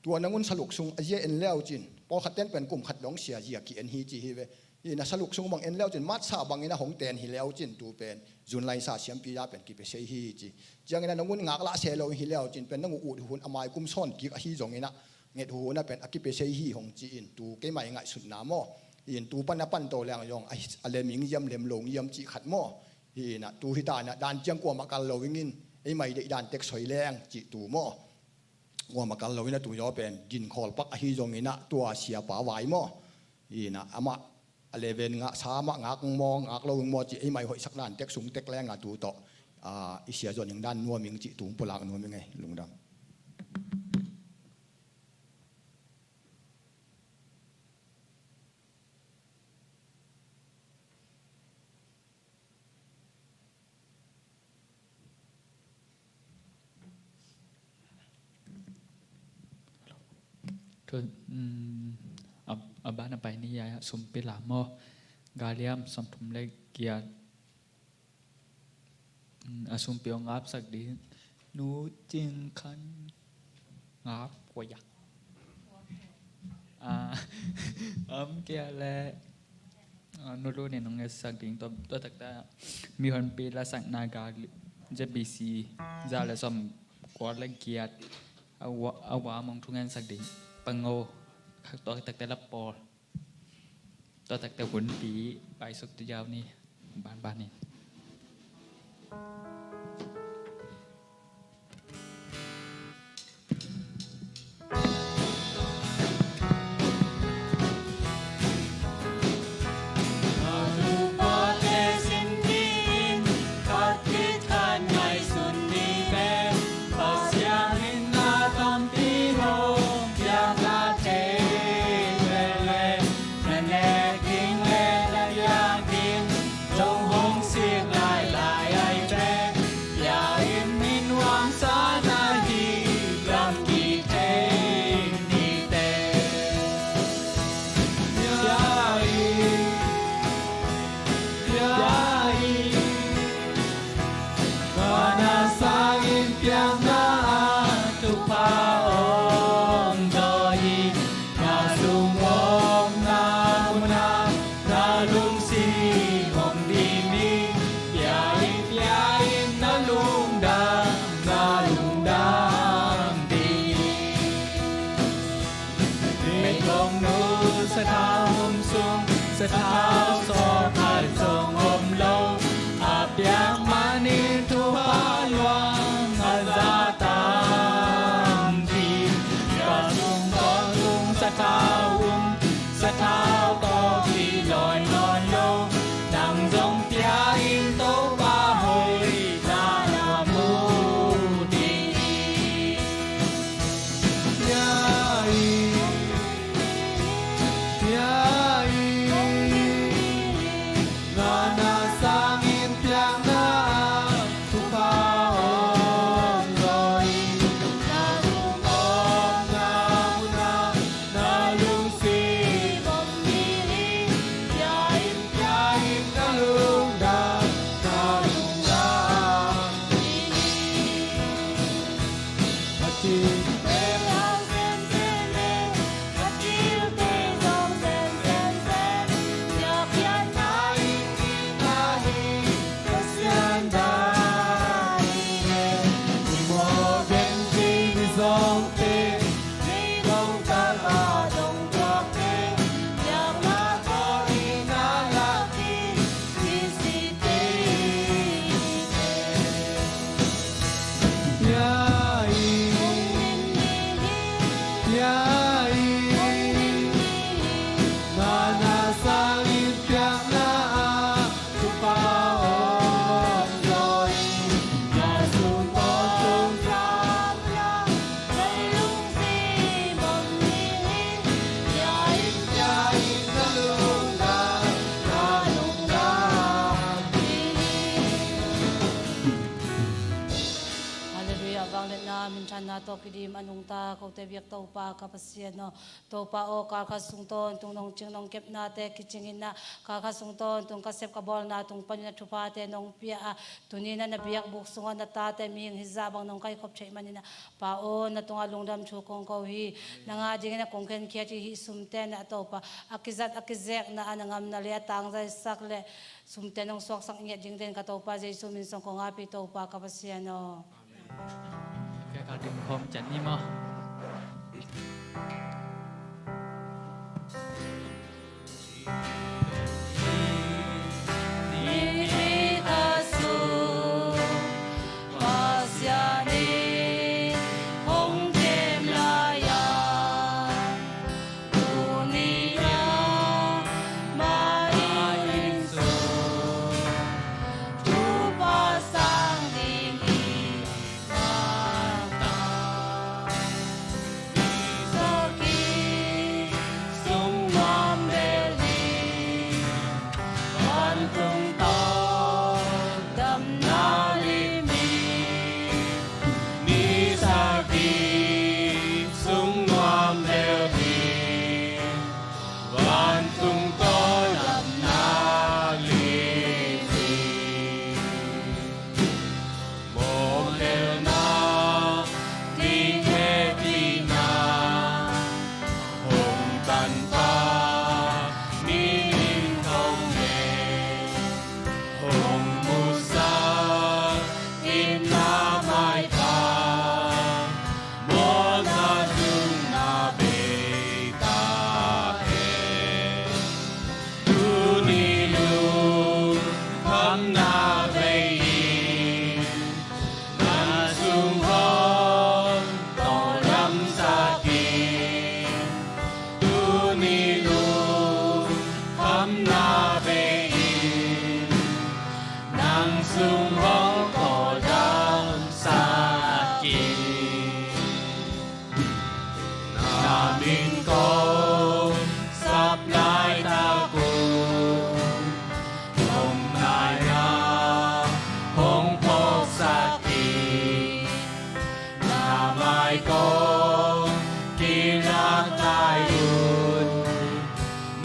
tua nangun saluk sung a zia en leu cin pawlkhat ten pen kum khat dong sia zia ki en hi ci hi ve. Hi na saluk sung bang en leu cin matsa bangin a hong ten hi leu cin tu pen zun laisa siampi za pen kipe sei hi ci ciangin a nangun ngak lah se lo hi leu cin pen nangu ut hun a mai kum sawn kik ahi zongin a nget hun a pen a kipe sei hi hong ci in tu keimai ngaihsutna maw. Hi in tu pan a pan to leng zong a lem ing ziam lem lo ing ziam cih khat maw. Hi in a tu hi ta in a dan ciang kuamah kal lo ing in eimai deih dan tek soi leng cih tu maw. Kuamah kal lo in a tu zaw pen ginkhawl pak ahi zongin a tua siapa vai maw. Hi in a amah a leven ngah sa amah ngak maw ngak lo ing maw cih eimai hoihsak dan tek sung tek leng a tu tawh i sia zon ing dan nuam ing cih tu pulak nuam ing ei lungdam. Thu, um, a, a ban a pai ni a, sumpi lam maw. Galiam sawmthum le giat. Um, a sumpi hong ngapsak ding. Nu Cing Khan ngap kua ya. Ah, um, kia le. Ah, nu Lu nin hong ngetsak ding, tua, tua takte mihonpi lasakna Gali, Z B C, za le sawm kua le giat, a wa, a wa mong thu ngetsak ding, Pango, tua takte la pawl, tua takte hunpi, paisuk tu jau ni, ban ban ni. Zong hong sik lailai ai ve, Bia in min huamsa na hi, lam kithei ni te. Bia in, Bia in, Mana sangin piakna a thupha om zaw hi. Na sung om na mun ah na lungsim om ding hi. Bia in, Bia in, na lungdam, na lungdam ding hi. Meigong nu sathau hum sung, sathau sawt khat zong om lo. A piak manin thupha luang a za tampi. Ka sung kong sung sathau hum, sathau tawh kilawm nawn lo. Nang zong Bia in, Topa hoihna na mu ding hi. Bia in, Bia in, Mana sangin piakna a thupha om zaw hi. Na sung om na mun ah na lungsim om ding hi. Bia in, Bia in, na lungdam, na lungdam ding hi. A thim pen lau semsem e, a thil te zong semsem se. Biakpiakna in ding na hi, Pasian dan hi e. Mawh pen ci ni zong te, meigong tak a dong tuak te. Biakna tawh i na lak hi, i si te hi te. Bia in, Bia in, Mana sangin piakna a thupha om zaw hi. Na sung kong sung sathau hum sung, na lungsim om ding hi. Bia in, Bia in, na lungdam, na lungdam ding hi. Halleluiah, vangliatna, minthanna tawh kidim a nungta kote biak Topa ka Pasian aw. Topa aw, kal khat sung tawntung nong cing nong kepnate kicing in ah, kal khat sung tawntung ka sep ka bawlna tung panin a thuphate nong pia a, tuni in ah na biakbuk sungah na tate mihing hizah bang nong kaikhop theih manin ah, Pa aw, na tungah lungdam thu kong ko hi. Nang a dingin a kong khenkhiat hi hih sumte in ah Topa, a kizat a kizekna a na ngamna le a tangzaisak le sumte nong suaksak ngiat ding den ka Topa Jesu min sung kong api Topa ka Pasian aw. Amen. Ka ding khawm ciat ni maw. Pasian in hong kem lai-a, tuni-a mah in zong thupha sang ding hi. Mata Damna bei in, nang sung hong tawldamsak in. Tuni lungkhamna bei in, nang sung hong tawldamsak in. Na min kong sap laitak un, hong naina hong phawksak in. Na mai kong kilak lai un,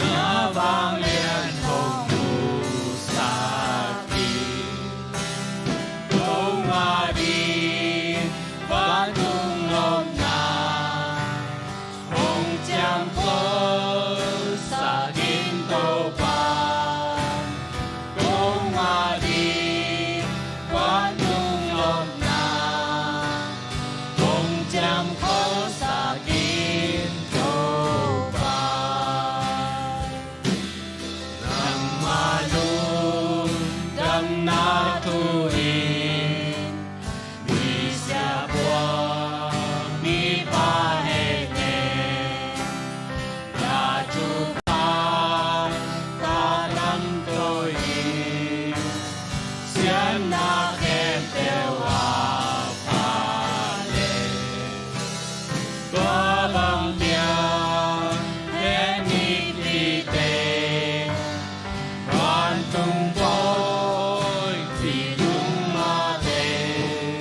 na vanglian hong musak in. Kong a ding vantung lawpna hong ciamkhosak in, Topa. Kong a ding vantung lawpna hong ciamkhosak in, Topa. Nangma lungdamna thu in, mi siapuak mipa hehnem, na thupha ka damtawi in, siatna khempeuh a pha leh, tua bang piang he mipite, vantung pawi pi tung mah teh.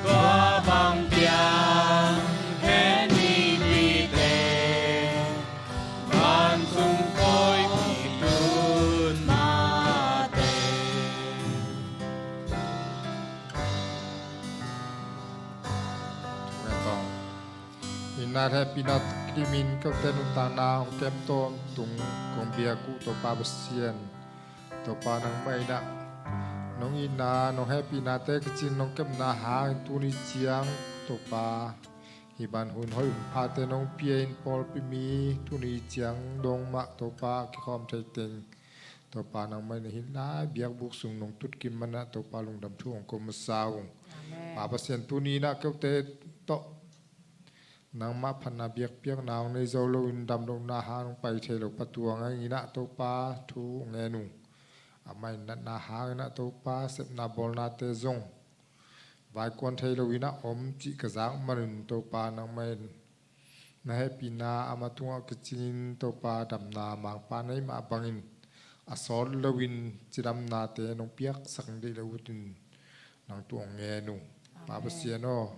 Tua bang piang he mipite, vantung pawi pi tung mah teh. Amen. Inn ah hehpihna kimin kote nuntakna hong kem tawntung kong biak uh Topa Pasian, Topa nangmah in ah nong itna, nong hehpihnate kici nong kepna hangin tuni ciang Topa, hih bang hun hoih hun phate nong pia in pawlpi mi tuni ciang dong mah Topa kikhawm thei teng Topa nangmah in ah hih lai biakbuk sung nong tutkim man ah Topa lungdam thu hong ko masa ung. Amen. Pa Pasian, tuni in ah kote tawh nangmah phatna biakpiakna hong nei zo loin damlohna hang hong pai thei lo pa tua ngah in ah Topa thu hong ngen ung. Amah in natna hangin ah Topa sepna bawlnate zong vaikuan thei loin ah om cih ka zak manin Topa nangmah in na hehpihna amah tungah kicingin Topa damna mangpa na hih mah bangin a sawt loin cidamnate nong piaksak deih lo uh cin nang thu hong ngen ung. Pa Pasian aw,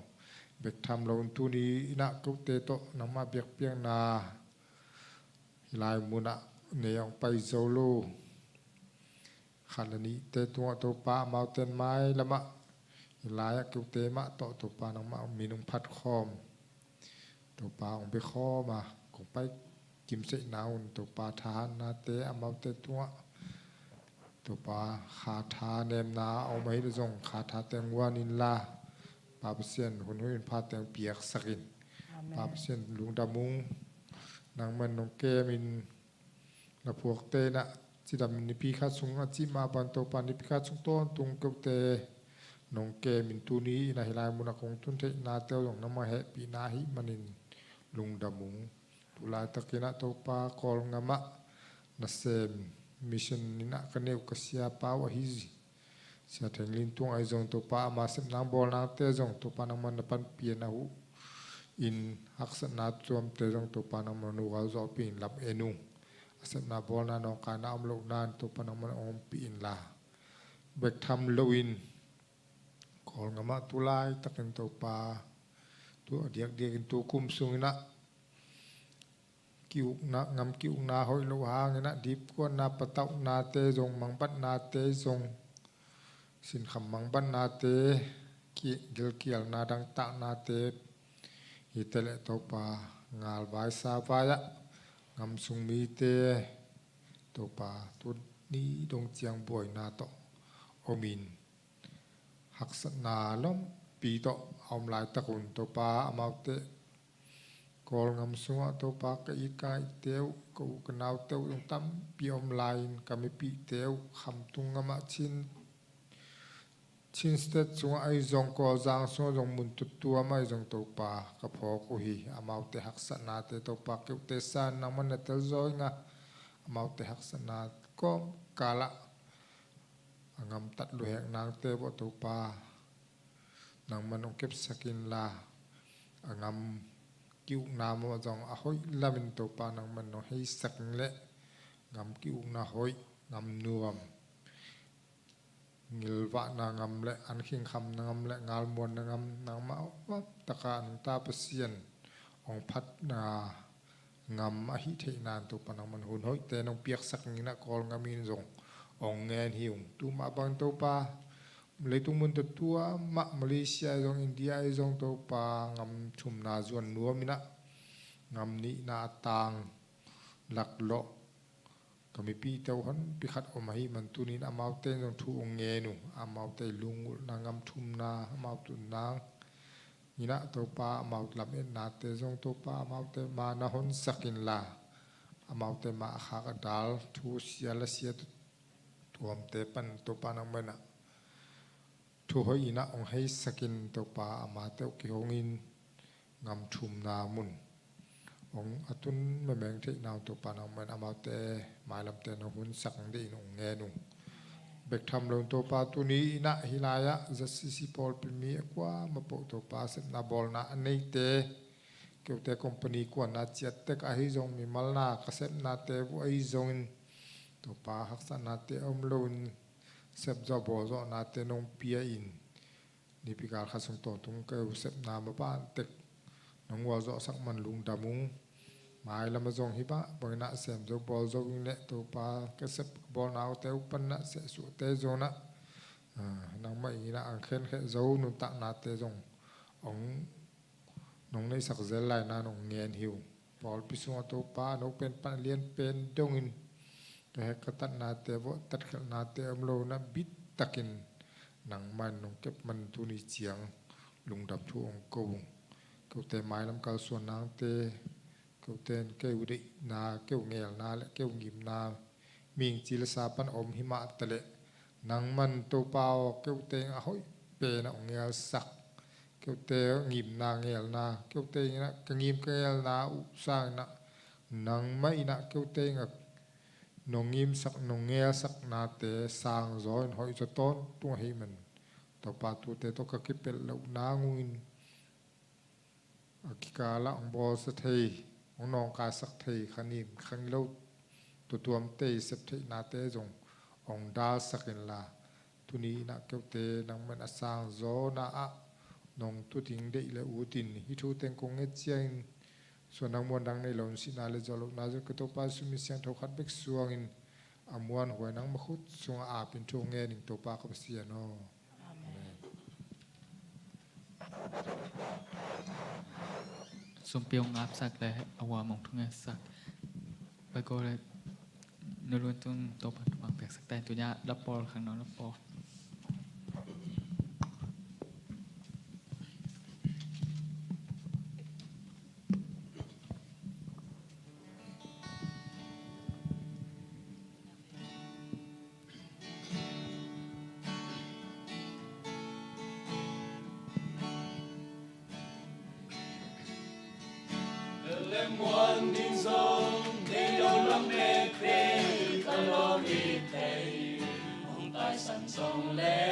bek tham loin tuni in ah kote tawh nangmah biakpiakna hih lai munah nei hong pai zo lo khat le nihte tungah Topa amaute mailamah hih lai-ah kote mah tawh Topa nangmah min hong phat khawm, Topa hong bia khawm a kong pai kimseihna un Topa thahatnate amaute tungah Topa kha tha nemna a om ahih leh zong kha thate nguan inla, Pa Pasian hun hoih hun phate hong piaksak in. Amen. Pa Pasian lungdam ung. Nangmah in nong kemin na phuakte in ah cidam nipi khat sung a cih mah bang Topa nipi khat sung tawntung kote nong kemin tuni in ah hih lai munah kong tun theihnate uh zong nangmah hehpihna ahih manin lungdam ung. Tu laitakin ah Topa Kawlngam ah nasem mission in ah ka neu ka siapa uh ahi Sia Theng Lin Tuang ahi zong Topa ama sepna bawlnate zong Topa nangmah na panpih in a huh in haksatna tuamte zong Topa nangmah na nukau zawhpih in lam en ung. A sepna bawlna nawngkaina om lohna in Topa nangmah na ompih inla, bek tham loin Kawlngam ah tu laitakin Topa tu a diakdiakin tu kum sungin ah ki-ukna, ngam ki-ukna hoih loh hangin ah dipkuatna patauhnate zong, mangbatnate zong, sinkham mangbatnate, ki-, gilkialna dangtaknate, hite leh Topa ngalvai savai ah ngam sung mite Topa tuni dong ciang buaina tawh omin haksatna lompi tawh a om laitak un Topa amaute Kawlngam sungah Topa ka it ka ngaihte uh, Ka u ka naute uh zong tampi om lai-in ka mipihte uh khamtung ngamah Chin, Chin State sungah ahi zong, Kawlzang sungah zong, mun tuamtuam ahi zong Topa ka phawk uh hi. Amaute haksatnate Topa keute san nangman na telzaw inga, amaute haksatna kawmkalah a ngamtat luhek nangte bawh Topa nangman hong kepsak inla, a ngam ki-ukna mah zong a hoih lamin Topa nangman hong heisak in leh, ngam ki-ukna hoih, ngam nuam, ngilvahna ngam le an khingkhamna ngam le ngalmuanna ngam, nangmah a taka nungta Pasian hong phatna ngam ahih theihna in Topa nangman hun hoihte nong piaksak inah, Kawl ngam in zong hong ngen hi ung. Tumah bang Topa, leitung mun tuamtuam ah, Malaysia ahi zong, India ahi zong Topa, ngam thumna zuan nuam inah, ngam nihna a tang laklawh ka mipihte uh honpi khat om ahih man tuni in amaute in zong thu hong ngen uh. Amaute lungulhna ngam thumna amau tun nang inah Topa, amau lametnate zong Topa amaute ma na honsak inla, amaute ma a khak a dal, thu sia la sia tuamte pan Topa nangman ah thu hoih inah hong heisak in Topa, amate uh kihong in ngam thumna mun hong a tun memeng theihna uh Topa nangman amaute mailamte na honsak ding in hong ngen ung. Bek tham lo in Topa, tuni inah hih lai-ah Z C C pawlpi mi a kuamah peuh Topa, sepna bawlna a neite, keute company kuanna ciat tek ahi zong, mimalna ka sepnate uh ahi zongin Topa, haksatnate om loin sepzawh bawlzawhnate nong pia in, nipi gal khat sung tawntung keu sepna maban tek nong gualzawhsak man lungdam ung. Mailam ah zong hih bang bang inah sem zo bawl zo in leh Topa, ka sep ka bawlnaute uh pan inah sehsuahte zong inah, ah, nangmah in inah ang khenkhe zo nuntaknate zong hong nong neihsak zel lai-in nong ngen hi uh. Pawlpi sungah Topa, a no pen pan a lian pen dongin ka hek ka tatnate bawh, tatkhelhnate om lo inah bittakin nangman nong kep man tuni ciang lungdam thu hong ko ung. Keute mailam kalsuan nangte, keute in keu deihna, keu ngelna le keu ngimna mihing ci le sa pan a om himah taleh, nangman Topa aw, keute in a hoih pen ah hong ngelsak, keute ngimna ngelna, keute in ah ka ngim ka ngelna uh sang inah, nangmah inah keute in ah nong ngimsak nong ngelsaknate sangzaw in hoihzaw tawntung ahih man Topa, tute tawh ka kipelh loh nang ung in, a kikal ah hong bawlsia thei, hong nawngkaisak thei, kha nim kha ngilo tuamtuam tei sep theihnate zong hong dalsak inla, tuni inah keute nangman a sangzawna ah nong tu ding deih le ut in, hih thu teng kong nget ciangin suan dang muan dang nei lo in, sihna le zawh lohna zong ka Topa Jesuh min siangtho khat bek suangin a muanhuai nangmah khut sungah ap in thu ngen ing Topa ka Pasian aw. Amen. Sumpi hong apsak le a huam hong thungetsak. Pai ko le, nu Lun Tung Topa thupha piaksak ta in, tuni a lapawl khang no lapawl. Lem muan ding zong nei lo lam pekpek a lawm i thei, hong taisan zong le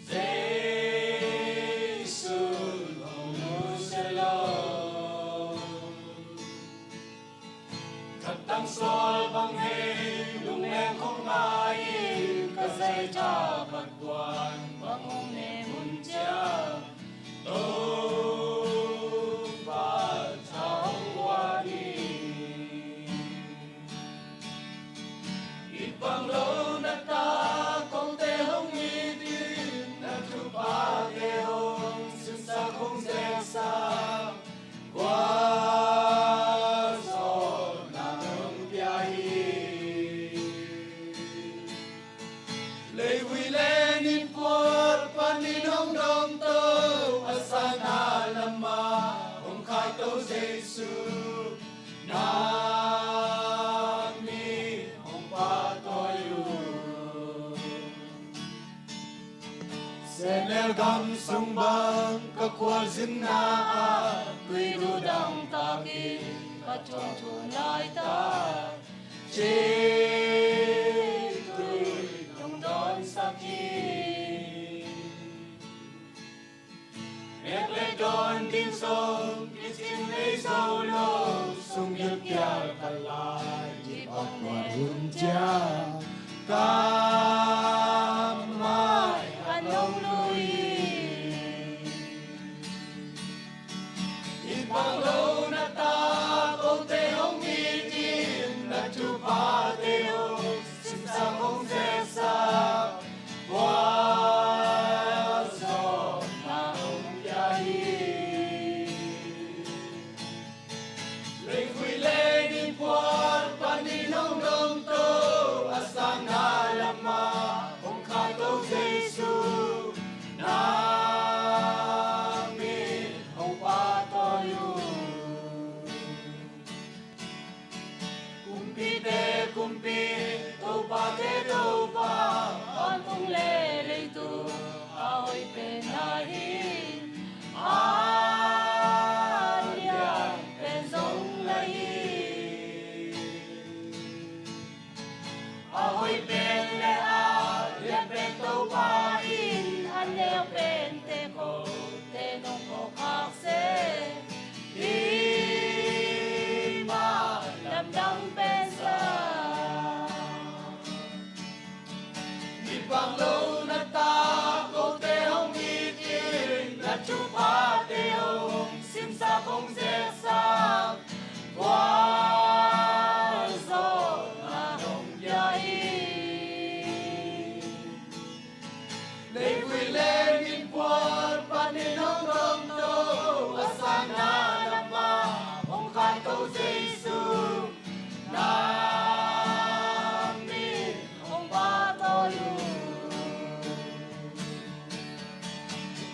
Jesu hong nusia lo. Khat tang sual bang hei, lungleng khong ngai in, ka zaitha bat buan bang hong ne mun ciang, Topa tha hong guan in. It bang lo na ta kongte hong it in, na thuphate hong simsak hong zeksak, gualzawhna hong pia hi. Leivui le nin pual panin hong dawngto, a sana lamah hong khaito Jesu na Sehnel gam sung bang ka khualzinna ah tui duhdang takin ka thuangthuan laitak cih tui nong dawnsak hi. Nek le dawn ding zong kicing lei zo lo, sung gilkial ka lai, i bang kuat hun ciang ka mai a nong lui. I bang lo na ta kote hong it in, na thuphate hong simsak hong zeksak, gualzawhna hong pia hi. Leivui le nin phual panin hong dongto, a sangna lamah hong khanto Jesu, na min hong pahtawi uh. Kumpite Kumpi, Topate Topa, vantung le leitung a hoih pen na hi. A lian pen zong na hi. A hoih pen le a lian pen Topa in, a neu pente kote nong phawk khak seh, hi mah lamdang pen sa. Ni bang lo na ta kote hong it in, na thuphate hong simsak hong zeksak, gualzawhna hong pia hi. Leivui le nin phual panin hong dongto, a sangna lamah hong khanto Jesu, na min hong pahtawi uh.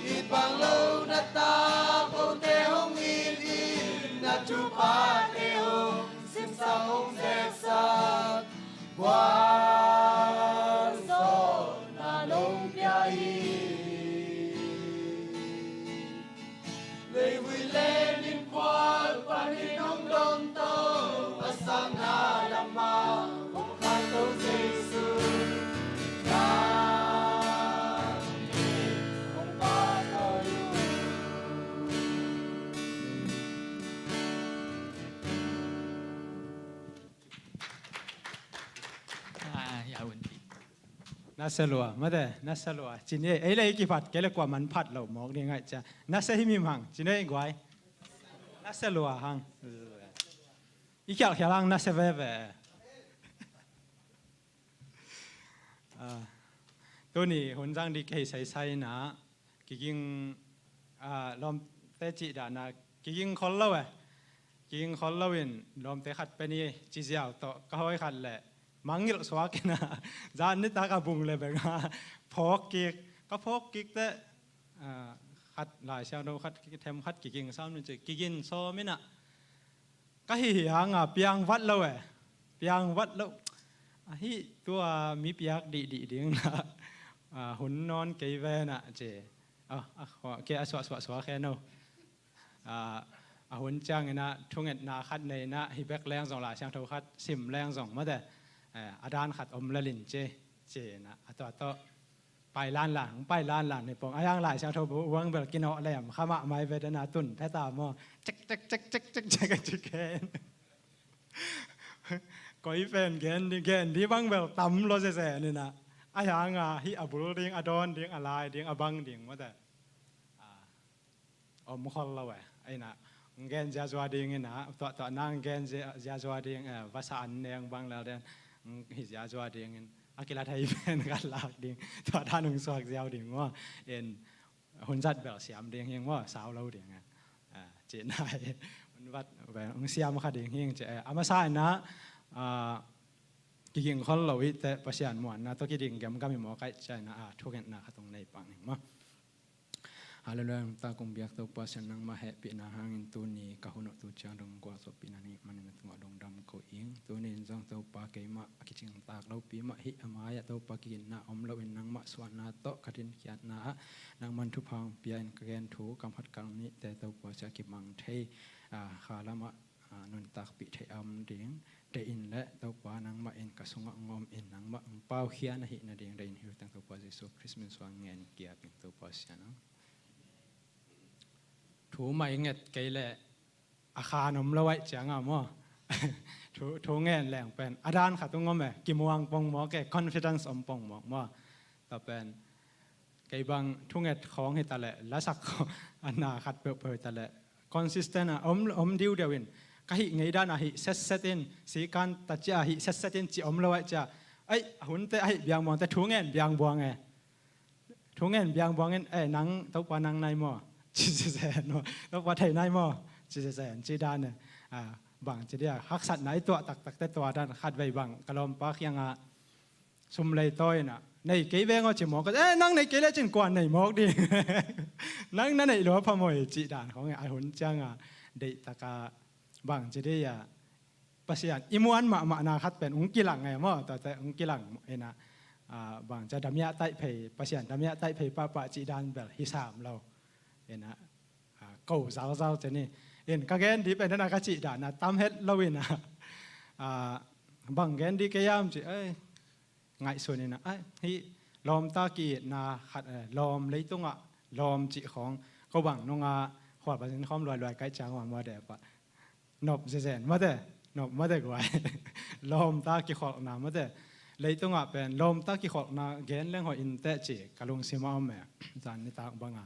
It bang lo na ta kote hong it in, na thuphate hong simsak hong zeksak, gualzawhna nong pia hi. Leivui le nin phual panin hong dongto, a sangna lamah hong khanto Jesu, na min hong pahtawi uh. Ah, ya un. Na sa lua, mate, na sa lua. Cin ei, ei le i kiphat kei le kua man phat lo mawk ding ai cia. Na sa hi mim hang, cin ei guai. Na sa lua hang. I khialkhial hang na sa veve. Ah, tuni hun zang ding kei saisai na. Kiging, ah, lawmte cih dahna kiging khol lo eh. Kiging khol lo in lawmte khat pen i ci ziau tawh ka hawi khat le mangngilh suak in a, zan nitak a bung le beng a phawk kik. Ka phawk kik teh, ah, khat Lai Siangtho khat them khat kiging sawm ni ci kiging sawm in a, ka hih hang a piang vat lo eh. Piang vat lo. Ahi tua mi piak dihdih ding na, ah, hun nawn kei ve na ci. Ah, ah, kei a suah suah suah khen o. Ah, a hun ciangin a thungetna khat nei na hi bek leng zong Lai Siangtho khat sim leng zong mate. Eh, a dan khat om lel in ci. Ci na a tua tawh. Pailan lan, hong pailan lan ni pong. A yang Lai Siangtho bu uang bel kinawh lem kha mahmah i ve dena tun phe ta maw. Cek, cek, cek, cek, cek, cek, a ci ken. Koi pen gen di, gen di bang bel tam lo zeze ni na. A yang a hih a bul ding, a dawn ding, a lai ding, a bang ding mawte. Ah. Om khol lo eh. Aina, gen ziazua ding ina, tuah, tuah nang gen zia-, ziazua ding, eh, vasa an neng bang lel den, mm, hi ziazua ding in, a kilat hai pen ka lak ding, tuah dan hong suak ziau ding maw. In, hun zat bel siam ding hing maw, sau lo ding eh. Ah, ci nai, hun vat, bel, hong siam kha ding hing ci, eh, a masa ina, ah, kiging khol lo i te Pasian muanna, tawh kiding gemgam i maw kaih ci ina, ah, thungetna khat hong nei pang hing maw. Hallelujah, nuntak kong biak Topa Sian, nangmah hehpihna hangin tuni ka hun uh tu ciang dong gualzawhpihna nih manin na tungah lungdam ko ing. Tuni in zong Topa, keimah a kicingtak lopi mah hih a mai-ah Topa, kigitna om loin nangmah suahna tawh ka dinkhiatna ah nangman thupha hong pia in ka gen thu kam khat kam nihte Topa Sian, a kimang thei, ah, kha lamah ah, nuntakpih theih a om ding deih in le Topa, nangmah in ka sungah hong om in nangmah hong paukhia na hih nading deih in, hi lutang Topa Jesu Khrist min suang ngen kiap ing Topa Sian aw. Thu mah i nget kei leh a khan om lo aih cianga maw? Thu, thu ngen leng pen a dan khat hong om e, kimuang pongmawk e, confidence om pongmawk maw? Tua pen kei bang thunget khawng hi ta leh, lasak khawng a na khat peuhpeuh hi ta leh, consistent a om, om diudeu in, ka hih ngeidan a hih setset in, sikan ta cia a hih setset in ci om lo aih cia, ai, a hunte a hih biangbuangte thu ngen biangbuang e. Thu ngen biangbuang in, eh, nang Topa nang nai maw? Ci sesen maw? Topa thei nai maw? Ci sesen, ci dan e. Ah, bang ci dia, haksatna i tuah taktakte tua dan, khatvei bang ka lawmpa kiangah sum lei tawi inah, nei kei veng aw ci mawk, eh, nang nei kei le cin kuan nei mawk ding. Nang na neih lua phamawh hi cih dan khawng e, a hun cianga deihtaka bang ci dei a, Pasian i muan mahmahna khat pen hong kilang e maw, tuate hong kilang inah, ah, bang cia damiah taih phei, Pasian damiah taih phei pahpah cih dan bel hi sam lo. Inah, ah, ko zauzau ceni. In ka gen di pen dana ka cih dana tam het lo inah, ah, bang gen di kei yam ci, eh, ngaihsun inah, ai, hih lawmta ki-itna khat, eh, lawm leitungah lawm cih khawng, ko bang nunga khualpha sin khawm luailuai kaih ciang uang maw deh pah. Nop zezen mate, nop mate guai. Lawmta kikholhna mate. Leitungah pen lawmta kikholhna gen leng hoih inteh ci ka lungsimah om e. Zan nitak banga,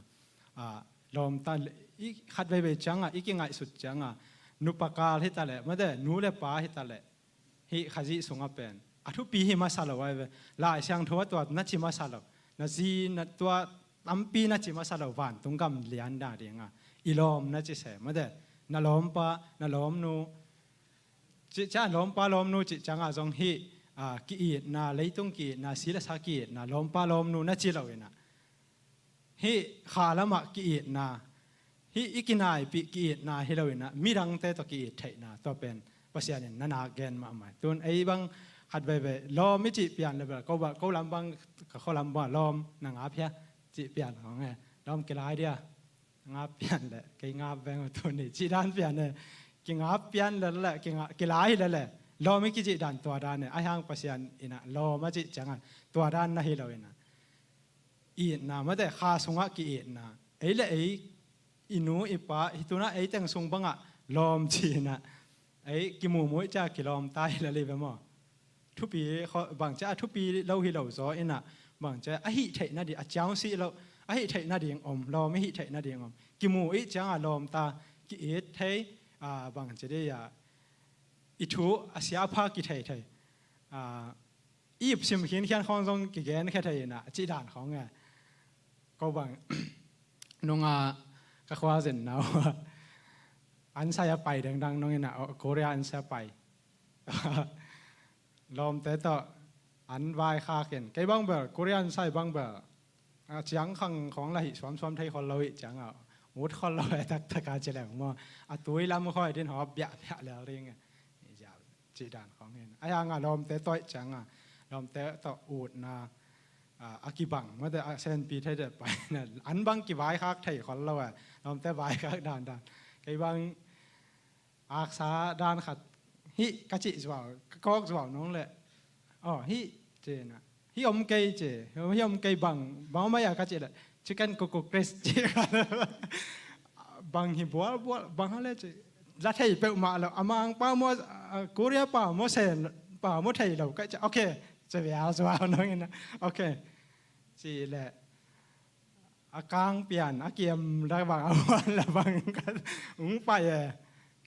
ah, lawmta i khat veivei cianga i kingaihsut cianga, nupa kal hitaleh mate, nu le pa hitaleh, hih Khazih sungah pen a thupi hi masa lo ai ve. Lai Siangtho a tua na ci masa lo, na zi na tua tampi na ci masa lo, vantung gam lian na dinga i lawm na ci se mate, na lawmpa, na lawmnu. Cih ciang lawmpa lawmnu cih ciangah zong hih, ah, ki-itna, leitung ki-itna, si le sa ki-itna, lawmpa lawmnu na ci lo inah, hih kha lamah ki-itna, hih i kinaipih ki-itna hi lo inah, midangte tawh ki-it theihna, tua pen Pasian in na nak gen mahmah. Tun ei bang khat veivei lawm i cih pian le bel, ko ba, ko lam bang, ka kho lam bang lawm na ngap hia cih pian khawng e, lawm kilai dia, ngap pian le, kei ngap veng uh tuni cih dan pian e, kingap pian le le, kinga-, kilai le le, lawm i kicih dan tua dan e, a hiang Pasian inah lawm a cih ciangah tua dan na hi lo inah. Itna mate, kha sungah ki-itna. Ei le ei, i nu, i pa, hi tunah ei teng sung bangah lawm cinah. Ei kimumui cia kilawm ta hi lali ve maw? Thupi, bangcia a thupi lo hi lo zaw inah, bangcia a hih theih nading, a ciang sih lo, a hih theih nading om, lawm i hih theih nading om. Kimu ih cianga lawm ta, ki-it thei, ah, bangci dei ah, i thu a sia a pha kithei thei. Ah, i ip sim khinkhian khawng zong kigenkhia thei inah, cih dan khawng e. Ko bang nunga ka khua zenna uh an sai a pai dengdang nong inah, oh, Korea an sai a pai. Lawmte tawh an vaikhak in, kei bang bel, Korea an sai bang bel, a ciangkhang khawng la hih suamsuam thei khol lo ih ciangah, ut khol lo e taktaka ci leng maw. A tui lam khawi din hawp biahbiah lel ding e. Cih dan khawng hin. A hianga lawmte tawh ih cianga, lawmte tawh utna, a, a kibang mate, a senpi thei deh paina, an bang kivaikhak thei khol lo e. Lawmte vaikhak dandan. Kei bang aksa dan khat hih ka cih zuau, ka kawk zuau nong leh, aw, hih cina, hih om kei ci, hih om kei bang, bang om ai a ka cih leh, chicken kuku Chris ci. Bang hi bualbual, bang hale ci. La thei peuhmah lo, a Mang pa maw, a Korea pa maw, Sen pa maw thei lo ka ci, ok, ci vial zuau nong ina, ok. Ci leh a kang pian, a kiam la bang, a huan la bang, ka hong pai e.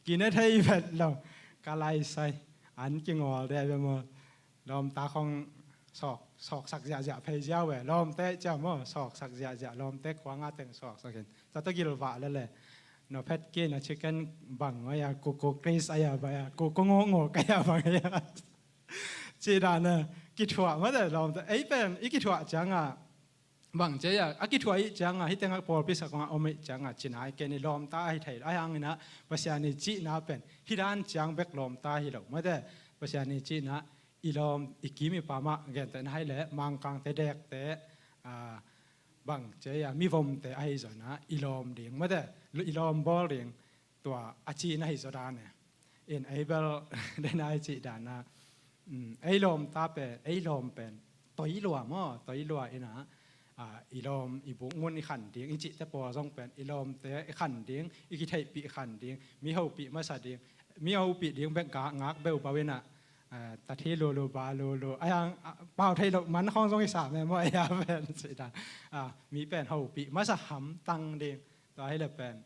Kine thei vet lo, ka laisai, an kingawl de ve maw. Lawmta khong sawk, sawksak ziahziah phei ziau e. Lawmte cia maw, sawksak ziahziah, lawmte kuanga teng sawksak in. Tua tawh gilvah lele. No phet kei na chicken bang aia, kuku Chris aia bang aia, kuku ngawngawk aia bang aia. Ci dan e, kithuah mate lawmte. Ei pen, i kithuah cianga bang ci a, a kithuah ih ciangah, hih tengah pawlpi sak hong a om ih ciangah, cina i ken i lawmta ahi thei lo. Ahi hanginah Pasian i cihna pen hih dan ciang bek lawmta hi lo. Mate, Pasian i cihna i lawm, i kim i pamah gentehna hai leh Mangkangte, Dekte, a, bang ci a, mivomte ahi zonah i lawm ding. Mate, i lawm bawl ding. Tua a cihna hi zaw dan e. In ei bel dena i cih dana, um, ei lawmta pen, ei lawm pen toi lua maw, toi lua inah, a, i lawm i buk ngun i khan ding, i cihte pawl zong pen i lawmte i khan ding, i kitheihpih i khan ding, mi hopih masa ding, mi hopih ding bek ngak, ngak beuh bau inah, a, tathi lulu, ba lulu, a, yang, a, pau thei loh man khawng zong i sam e maw, ei a pen cih dan. A, mi pen hopih masa hamtang ding. Tua hi le pen,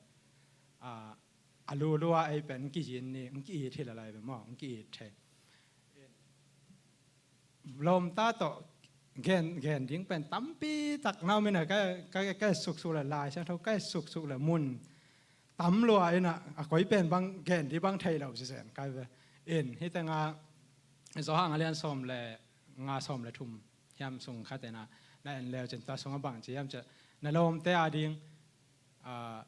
a, a lulua ei pen hong kizin ni, hong ki-it hi lalai ve maw, hong ki-it thei. Lawmta tawh gen, gen ding pen tampi tak na om inah, ka, ka, ka suksuk le Lai Siangtho, ka suksuk le mun tam lua inah, a koi pen bang gen ding bang thei lo sisen kai ve. In hih tengah Johan a lian sawm le nga, sawm le thum hiam sung khat inah na en leu cin, tua sungah bang ci hiam cih, na lawmte a ding, a,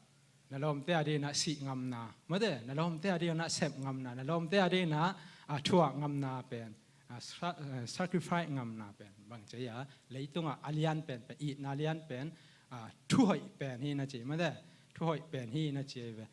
na lawmte a dinah sih ngamna, mate, na lawmte a dinah sep ngamna, na lawmte a dinah, a, thuak ngamna pen, a, sa-, a, sacrifice ngamna pen bang ci a, leitungah a lian pen, pen, itna lian pen, a, thuhoih pen hi na ci, mate, thuhoih pen hi na ci ve.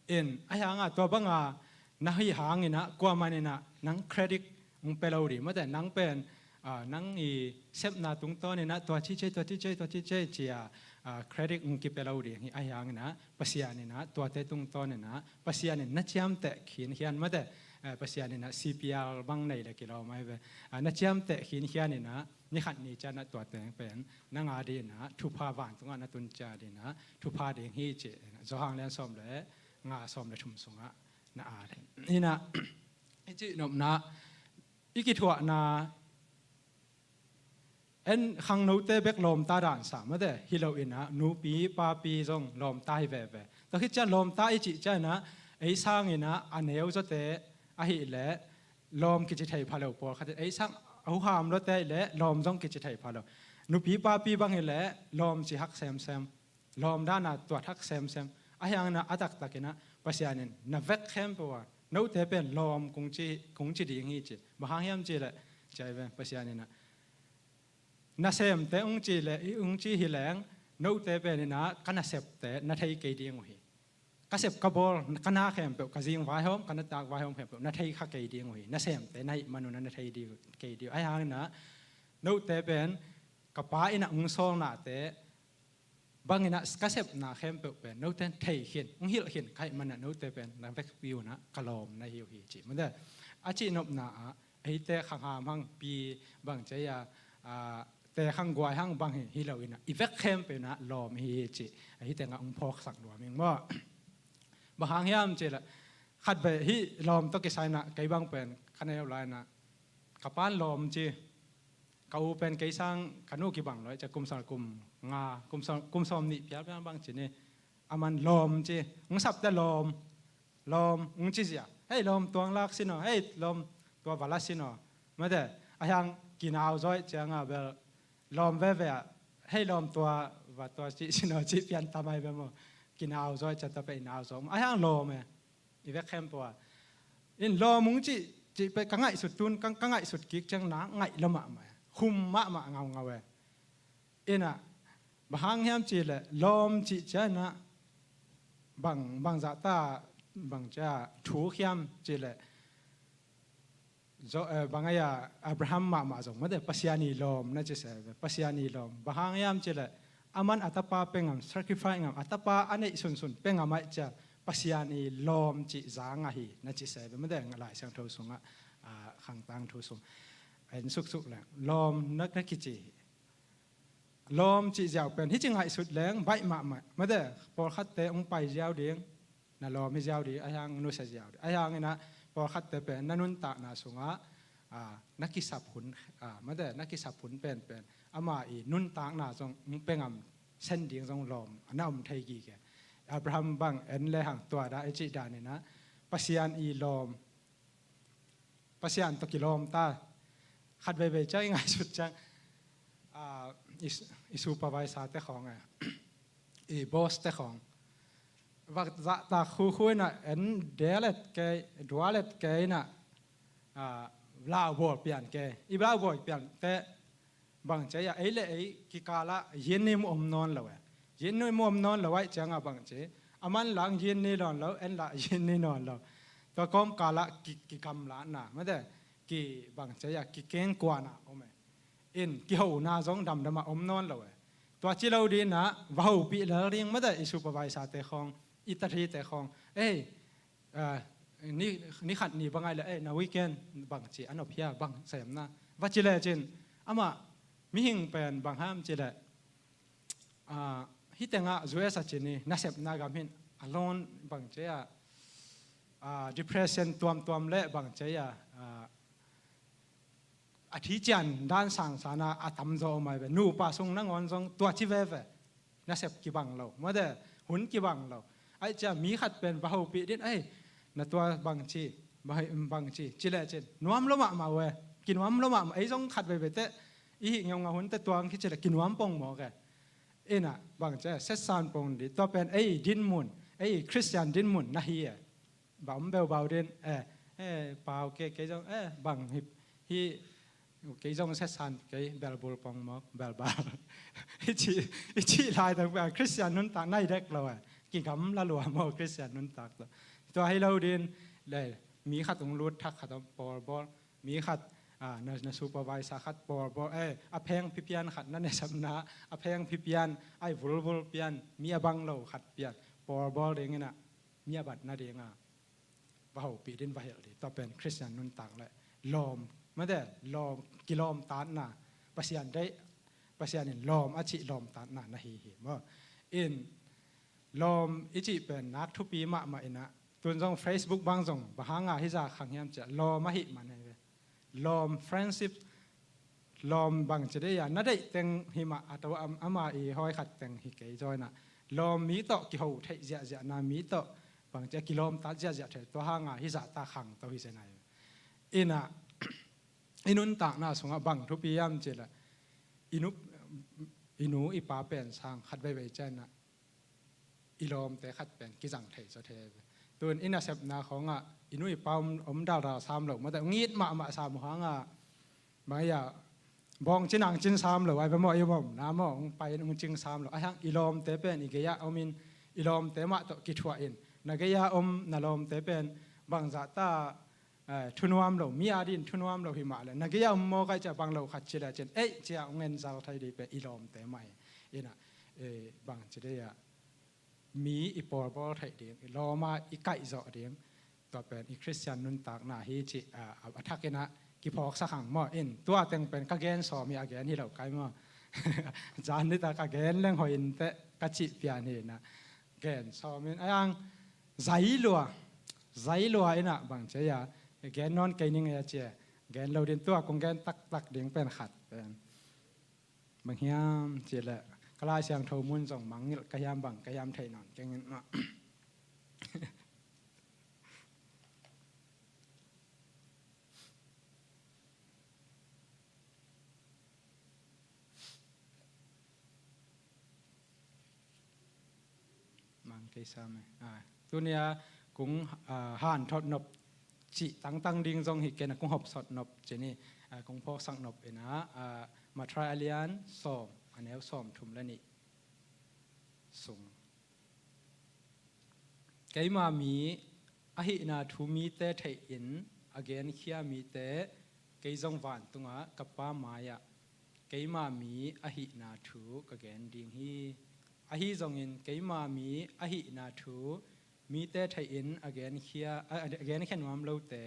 In, ahi hanga tua banga na hih hanginah kuaman inah nang credit hong pia lo ding, mate, nang pen, a, nang i sepna tungtawn inah tua ci cei, tua ci cei, tua ci cei ci a, a, credit hong kipia lo ding hi. Ahi hanginah Pasian inah tuate tungtawn inah Pasian in na ciamteh khinkhian, mate, a, Pasian inah C P R bang nei le kilawm ahi ve. A, na ciamteh khinkhian inah ni khat ni cianah tuate pen nang a dinah thupha, vantungah na tun ciat dinah thupha ding hi ci. Johan lian sawm le nga, sawm le thum sungah na at hi. Inah i cihnopna, i kithuahna, en khangnote bek lawmta dan sa, mate, hi lo inah nupi papi zong lawmta hi veve. Tua khit ciang lawmta i cih cianginah ei sanginah a neu zawte ahih leh lawm kici thei pha lo, pawlkhat in ei sang a huham luate ahih leh lawm zong kici thei pha lo. Nupi papi bang hi leh lawm ci hak semsem. Lawm dana tuat hak semsem. Ahi hanginah a taktakinah Pasian in na vek khempeuh a, note pen lawm kong ci, kong ci ding hi ci. Bang hang hiam cih leh, ci ahi ve, Pasian inah nasemte hong ci le, hong ci hi leng, note pen inah ka nasepte na thei kei ding uh hi. Ka sep ka bawl, ka na khempeuh, ka zing vaihawm, ka na tak vaihawm khempeuh na thei kha kei ding uh hi. Nasemte na hih man un na thei ding, kei ding uh. Ahi hanginah note pen ka Pa inah hong sawlnate bang inah ka sepna khempeuh pen note in thei khin, hong hilh khin ka hih manah note pen na vekpi unah ka lawm na hi uh hi ci. Mate, a cihnopna ah eite khang ham hang pi bang ci a, a, te khang guai hang bang hi, hi lo inah i vek khempeuh inah lawm hi ci. Ahi tengah hong phawksak nuam ing maw. Bang hang hiam cih leh khatvei hih lawm tawh kisai inah kei bang pen ka neu lai inah ka pa'n lawm ci. Ka u pen kei sang ka nu kibang lua ih ciah kum sawm, kum nga, kum sawm, kum sawm nih phial phial bang ci ni. Aman lawm ci. Hong sapte lawm, lawm hong ci zia. Hei lawm, tuang lak sin aw, hei lawm, tua va la sin aw. Mate, ahi hang kinau zaw ih ciangah bel lawm veve ah, hei lawm, tua va tua cih sin aw cih pian tam ahi ve maw. Kinau zaw ih ciah tua pen i nau zaw, ahi hang lawm e. I vek khempeuh a, in lawm hong cih, cih pen ka ngaihsut tun, ka, ka ngaihsut kik ciang nak ngaih lua mahmah e. Khum mahmah ngaungau e. Inah bang hang hiam cih leh lawm cih cianginah bang, bang zahta, bang cia thu hiam cih leh, zo, eh, bang a, Abraham mahmah zong mate, Pasian i lawm na ci se ve, Pasian i lawm. Bang hang hiam cih leh aman a tapa pia ngam, sacrifice ngam, a tapa a neih sunsun pia ngam ahih ciah Pasian i lawm cih zang ahi na ci se ve mate, Lai Siangtho sungah, ah, Khang Tangthu sung. En suksuk leng lawm na, na kici hi. Lawm cih ziau pen hih ci ngaihsut leng baih mahmah mate, pawlkhatte hong pai ziau ding, na lawm hi ziau ding, ahi hang nusia ziau ding. Ahi hanginah pawlkhatte pen na nuntakna sungah, ah, na kisap hun, ah, mate, na kisap hun penpen ama i nuntakna zong hong pia ngam sen ding zong lawm a na om thei gige. Abraham bang en le hang tua dah i cih daninah Pasian i lawm, Pasian tawh kilawm ta. Khat veivei ciang i ngaihsut ciang, ah, i, i supervisor te khawng e, i boss te khawng va zahtak khukhu inah en delet kei, dualet kei inah, ah, laubawl pian kei. I laubawl pian te bangci a, ei le ei kikalah yinni mu om nawn lo e. Yinni mu om nawn lo ahih ciangah bangci, a man lang yinni nawn lo, en lah yinni nawn lo. Tua kawmkalah ki, kigamlatna mate, ki bangci a, kikengkuahna om e. In kihona zong damdamah om nawn lo e. Tua ci lo dinah va hopih lel ding mate, i supervisor te khawng, i tathite khawng. Ei, ah, ni, ni khat ni bang ai le, ei, na weekend bangci a nop hia, bang semna va ci lecin, amah mihing pen bang ham ci le, ah, hih tengah U S a ci ni, nasepna gam hin alone bangci a, ah, depression tuamtuam le bangci a, ah, a thician dan sangsana a tamzaw om ai ve. Nupa sung nangawn zong tua ci veve. Nasep kibang lo mate, hun kibang lo. Ahih ciah mi khat pen va hopih din, ei, na tua bangci, bangci ci lecin nuam lo mahmah uh e. Kinuam lo mahmah. Ei zong khat veve teh i hih ngeungau hun teh tua ang kici le kinuam pong mawk e. Inah bangci, setsan pong di. Tua pen ei dinmun, ei Khristian dinmun na hi e. Ba om beubau din, eh, eh, pau ke, kei zong, eh, bang hi, hi, kei zong setsan kei, belbul pong mawk, belbal. I ci, i ci lai tang pen Khristian nuntak nai dek lo e. Kigamla lua maw Khristian nuntak tawh. Tua hi lo din le, mi khat ung lut thak khat om, pawlbawl. Mi khat, ah, na, na supervisor khat pawlbawl, eh, a pheng phipian khat na nesepna, a pheng phipian, ai vulvul pian, mi a bang lo khat pian, pawlbawl dinginah mi a bat nadinga va hopih din va hilh ding. Tua pen Khristian nuntak le lawm mate, lawm, kilawmtatna, Pasian deih, Pasian in lawm a cih lawmtatna na hi hi maw? In lawm i cih pen nak thupi mahmah inah, tun zong Facebook bang zong bang hanga hizah khang hiam ciah lawm ahih man hi ve. Lawm, friendship, lawm bangci dei a, na deih teng hi mah a to, am, ama i hawi khat teng hi kei zaw inah. Lawm mi tawh kiho theih ziahziahna, mi tawh bangci a kilawmtat ziahziah thei, tua hanga hizah ta khangto hi zen ai. Inah i nuntakna sungah bang thupi hiam ci le, i nu, i nu i pa pen sang khat veivei cianah i lawmte khat pen kizang thei zaw thei. Tun i nasepna khawngah i nu i pa om, om daldal sam lo mate, ung it mahmah sam uh hangah, mai-ah bawng cin ang cin sam lo ai ve maw, i om na maw, ung pai in ung cing sam lo ai hang, i lawmte pen i gei-ah om in, i lawmte mah tawh kithuah in, na gei-ah om na lawmte pen bangzah ta, eh, thunuam lo, mi adin thunuam lo hi mah le, na gei-ah om maw kai cia bang lo khat ci le cin, ei cia ung en zal thei dih pen i lawmte mah hi. Inah, eh, bangci dei ah mi i pawlbawl theih ding, i lawma i kaihzawh ding, tua pen i Khristian nuntakna hi cih, ah, a, a thakinah kiphawksak hang maw? In tua teng pen ka gen sawm hi, a gen hi lo kai maw? Zan nita ka gen leng hoih in teh ka cih pian hi inah gen sawm in, ai ang zai lua, zai lua inah bangci a, gen nawn kei ning e a cia, gen lo din tua kong gen taktak ding pen khat pen bang hiam ci le, ka Lai Siangtho mun zong mangngilh ka hiam bang ka hiam thei nawn keng in mah. Mang kei sam e. Ah, tunia kung, ah, han thot nop cih tangtang ding zong hi kei na kung hop sot nop cih ni, ah, kung phawksak nop inah, ah, Matthai a lian sawm, a neu sawm thum le nih sung. Keima mi ahihna thu mite theihin a genkhia mite kei zong vantungah ka Pa mai-ah keima mi ahihna thu ka gen ding hi. Ahi zongin keima mi ahihna thu mite theihin a genkhia, a, a genkhia nuam lote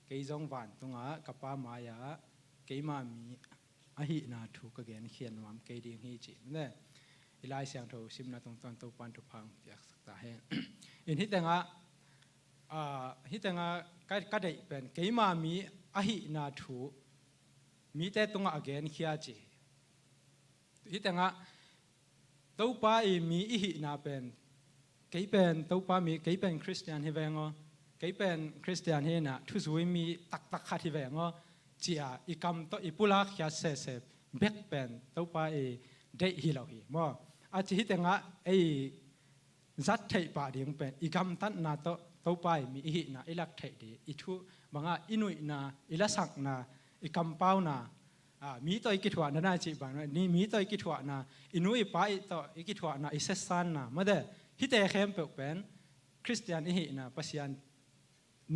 kei zong vantungah ka Pa mai-ah keima mi ahihna thu ka genkhia nuam kei ding hi ci. Ne? I Lai Siangtho simna tungtawn Topan thupha piaksak ta hen. In hih tengah, ah, hih tengah ka, ka deih pen keima mi ahihna thu mite tungah a genkhia ci. Hih tengah Topa i mi i hihna pen, kei pen Topa mi, kei pen Khristian hi veng aw, kei pen Khristian hi inah thuzui mi taktak khat hi veng aw, ci-a i kam tawh i pulak khiat sese bek pen Topa i deih hi lo hi maw. A ci hi tengah ei zat theih pah ding pen i gamtatna tawh Topa i mi i hihna i lak theih ding, i thu bangah i nuihna, i lasakna, i kampauna, a, mi tawh i kithuahna na cih bang ni, mi tawh i kithuahna, i nu i pa i tawh i kithuahna, i setsanna, mate, hite khempeuh pen Khristian i hihna, Pasian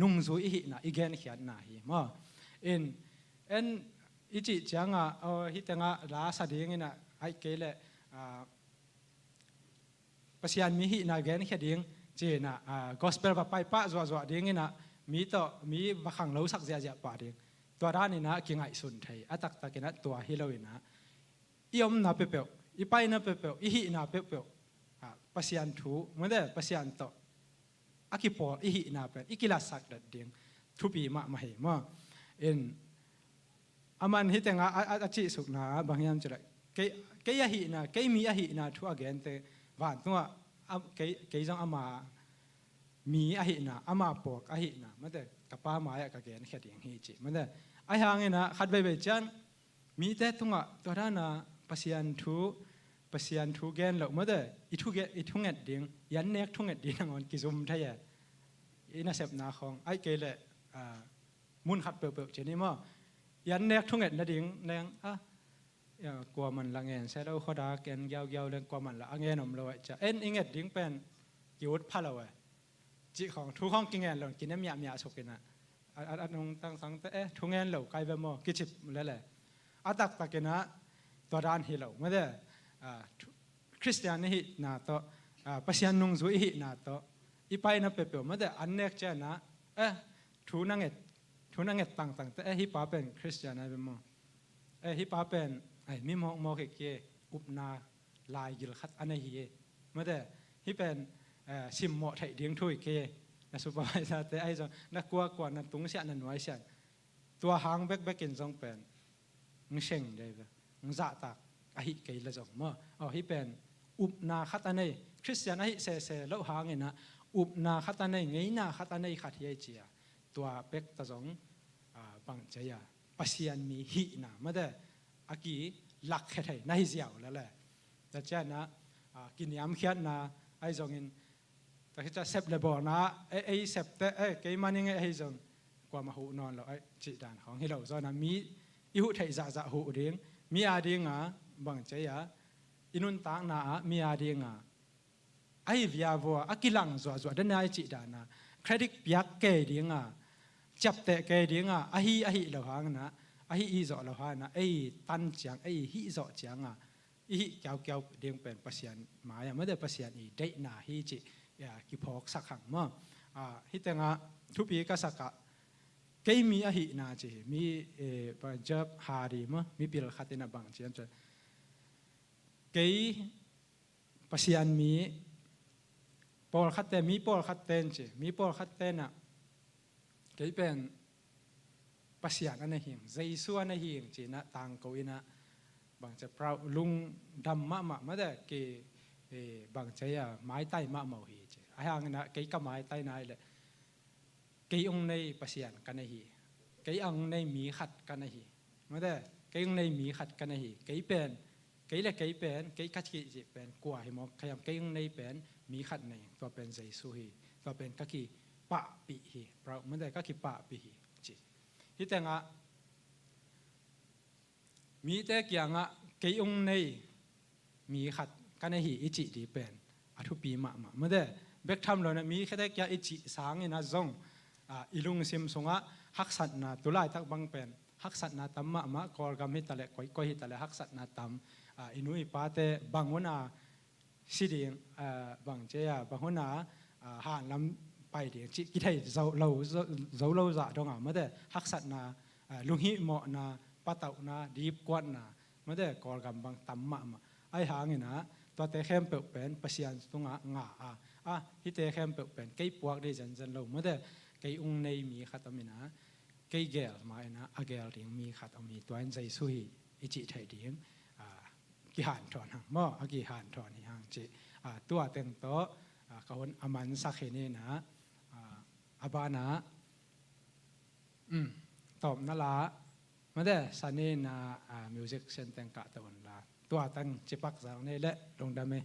nungzui i hihna i genkhiatna hi maw. In, en i cih ciangah, aw, hi tengah la sa dinginah, aih kei leh, a, Pasian mi hihna genkhia ding cinah, a, gospel va paipah zuahzuah dinginah mi tawh mi va khanglosak ziahziah pah ding. Tua daninah kingaihsun thei, a taktakinah tua hi loinah i omna peuhpeuh, i paina peuhpeuh, i hihna peuhpeuh, a, Pasian thu, mate, Pasian tawh a kipawl i hihna pen i kilatsak dat ding thupi mahmah hi maw. In, a man hi tengah a, a, a cihsukna bang hiam cileh, kei, kei a hihna, kei mi a hihna thu a gente vantungah, a, kei, kei zong ama mi a hihna, ama pawlk a hihna, mate, ka Pa mai-ah ka genkhia ding hi ci, mate. Ahi hanginah khat veivei ciang mite tungah tua dana Pasian thu, Pasian thu gen loh, mate, i thu ge-, i thunget ding, i annek thunget ding nangawn kizum thei e. I nasepna khawng, aih kei leh, a, mun khat peuhpeuh ci ni maw. I annek thunget nading leng, a, a, kuaman la ngen se lo, khuadak en giaugiau leng kuaman la a ngen om lo aih cia, en i nget ding pen ki-ut pha lo e. Cih khawng, thu khawng kingen lo, kine miahmiah sukinah, a, a, a nungtang sangte, eh, thu ngen lo kai ve maw, kicip lele. A taktakinah tua dan hi lo, mate, a, thu, Khristian i hihna tawh, a, Pasian nungzui i hihna tawh i paina peuhpeuh, mate, annek cianah, eh, thu na nget, thu na nget tangtangte, eh, hi pa pen Khristian ai ve maw. Eh, hi pa pen, ai, mi mawkmawk hi kei, upna laigil khat a nei hi. Mate, hi pen, eh, simmawh theih ding thu hi kei. Na supervisor-te ahi zong, na kuakua, na tungsiah, na nuaisiah, tua hang bekbekin zong pen ng seng dei ve, ng zahtak ahi kei le zong maw. Aw, hi pen upna khat a nei, Khristian ahi sese loh hanginah upna khat a nei, ngeina khat a nei khat hi ei cia. Tua pek ta zong, a, bang cia, Pasian mi hihna, mate, a kilakkhia thei na hi ziau lele. Tua cianah, a, kiniamkhiatna ahi zongin, tua hi cia sep le bawlna, e, ei septe, e, kei maning e, ahi zong kuamah huh nawn lo, ai, cih dan khawng hi lo zawnah mi i huh theih zahzah huh ding, mi a dinga bang cia, i nuntakna ah mi a dinga ahi viavua a kilang zuahzuah dena i cih dana credit piak kei dinga, ciapteh kei dinga, ahi, ahi lo hangna, ahi i zawh lo hangna, ei tan ciang, ei hih zawh cianga i hih kiaukiau ding pen Pasian mai-ah, mate, Pasian i deihna hi cih, ya, kiphawksak hang maw. A, hi tengah thupi ka sakah kei mi a hihna ci hi, mi, eh, Punjab Hari maw, mi pil khatinah bang ciam ciam. Kei Pasian mi pawlkhatte, mi pawlkhatte in ci, mi pawlkhatte inah kei pen Pasian a na hing, Jesu a na hing cinah tangko inah bangcia proud, lungdam mahmah, mate, ki, eh, bangcia maitai mahmah uh hi ci. Ahi hanginah kei ka maitai nai leh kei ung nei Pasian ka na hi. Kei ung nei mi khat ka na hi. Mate, kei ung nei mi khat ka na hi. Kei pen, kei le kei pen, kei ka cih cih pen kua hi maw, kei ung, kei ung nei pen mi khat nei, tua pen Jesu hi. Tua pen ka kipahpih hi. Proud, mate, ka kipahpih hi ci. Hi tengah mite kiangah kei ung nei mi khat ka na hi i cih dih pen a thupi mahmah. Mate, bek tham lo inah mite kiang i cih sanginah zong, a, i lungsim sungah haksatna, tulaitak bang pen haksatna tam mahmah, Kawlgam hi taleh, koikoi hi taleh haksatna tam, a, i nu i pate bang huna si ding, a, bang cia, bang huna, a, hanlam pai ding cih kithei zo lo, zo, zo lo zah donga, mate, haksatna, a, lunghihmawhna, patauhna, dipkuatna, mate, Kawlgam bang tam mahmah. Ahi hanginah tuate khempeuh pen Pasian tungah ngah a, a, hite khempeuh pen kei puak dih zenzen lo, mate, kei ung nei mi khat om inah, kei gel ma inah a gel ding mi khat om hi, tua in Jesu hi i cih theih ding, a, kihanthawn hang maw, a kihanthawn hi hang cih, a, tua teng tawh, a, ka hun a mansak hi ninah, a, a banah, um, tawpna la, Mate, sani na, ah, music sian teng kah ta un la. Tua tang cipak zang nei le lungdam ei.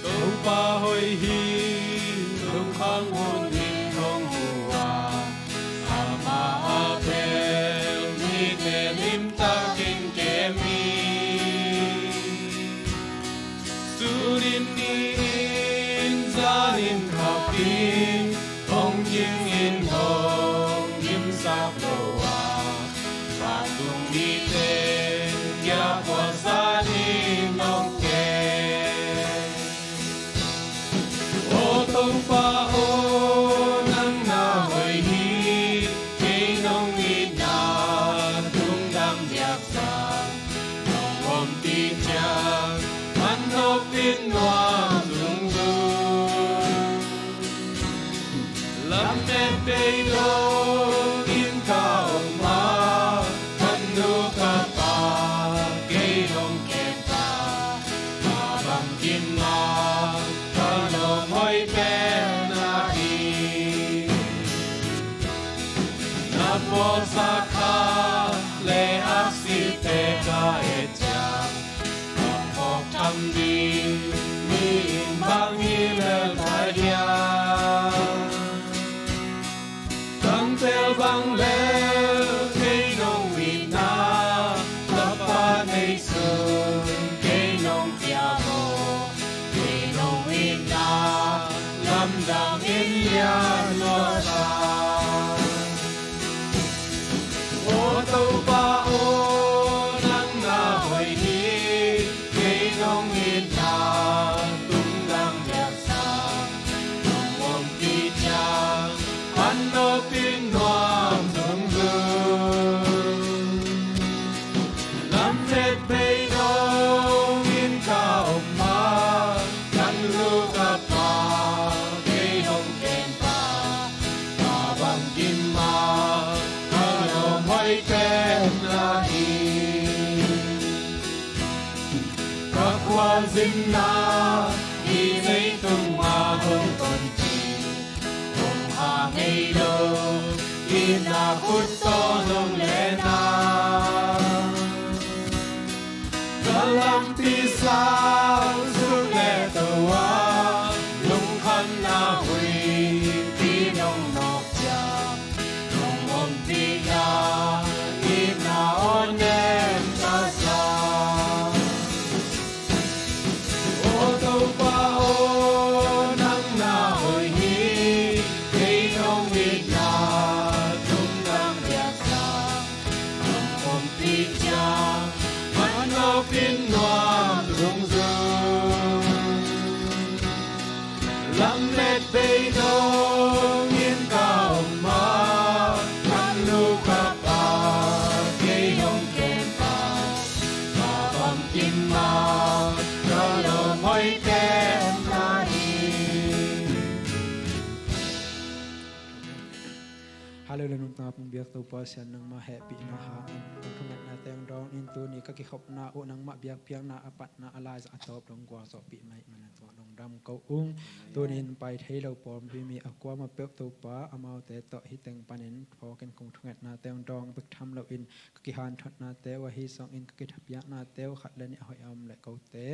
Topa hoih hi, lungkham hunin hong mu a, amah a bel mite limtakin kem hi. Sunin ni-in zanin khapin, hong gingin hong gimsak lo a, vantung mite kia puasan in hong kem. O Topa aw, nang na hoih hi, kei nong itna tungdam biaksa, nong ompih ciang, man nopin nuam zungzung. Lamet bei dongin ka om a, ka nu ka pa kei hong kempa, a bangkim a ka lawm hoih pen ahi. Na pawlsa kha le aksite ka et ciang, ka phawk tham ding mi in bang hi lel ta hiam? Tangtel bang le kei nong itna, tapa nei sun kei nong pia maw, kei nong itna lamdang in lian lua sa. O Topa aw, nang na hoih hi, kei nong itna tungdam biaksa, nong ompih ciang, man nopin nuam zungzung. Lamet bei dongin ka om a, ka nu ka pa kei hong kempa, a bangkim a ka lawm hoih pen ahi. Ka khualzinna hih leitung ah hong tonpih, hong hang ngei lo, itna khut tawh nong len a. Ka lampi sang suk le to a, lungkhamna huipi nong nawk ciang, nong ompihna itna aw nem ka sa. O Topa aw, nang na hoih hi, kei nong itna tungdam biaksa, nong ompih ciang, man nopin nuam zungzung. Lamet bei dongin ka om a, ka nu ka pa kei hong kempa, ka bangkim a ka lawm hoih pen ahi. Hallelujah, nopna pumpiak Topa Pasian, nangmah hehpihna hangin ka thungetnate hong dawngin tuni ka kikhopna uh nangmah biakpiakna a patna a laizang a tawp dong gualzawhpih mai manin tua lungdam ko ung. Tunin pai thei lo pawlpi mi a kuamah peuh Topa, amaute tawh hih teng panin phawkin kong thungetnate hong dawng bek tham loin ka kihanthotnate uh ahi zongin ka kithapiaknate uh khat le nih a hoih a om leh kote,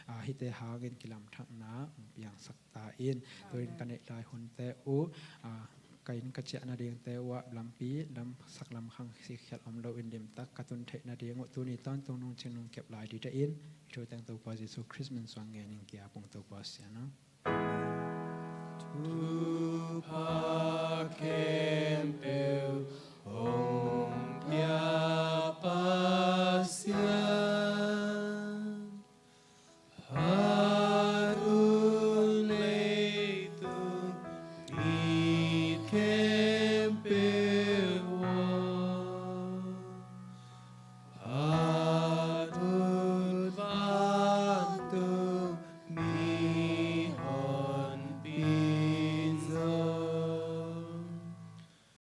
ah, hihte hangin kilamthakna hong piangsak ta in. Tuin ka neih lai hunte uh, ah, ka inn ka ciah nadingte uh ah lampi lamsak lamkhang sikkhial om loin limtak ka tun theih nading uh tuni tawntung nungcing nungkep lai dide in. Hih thu teng Topa Jesu Khrist min suang ngenin kiap ung Topa Pasian aw. Thupha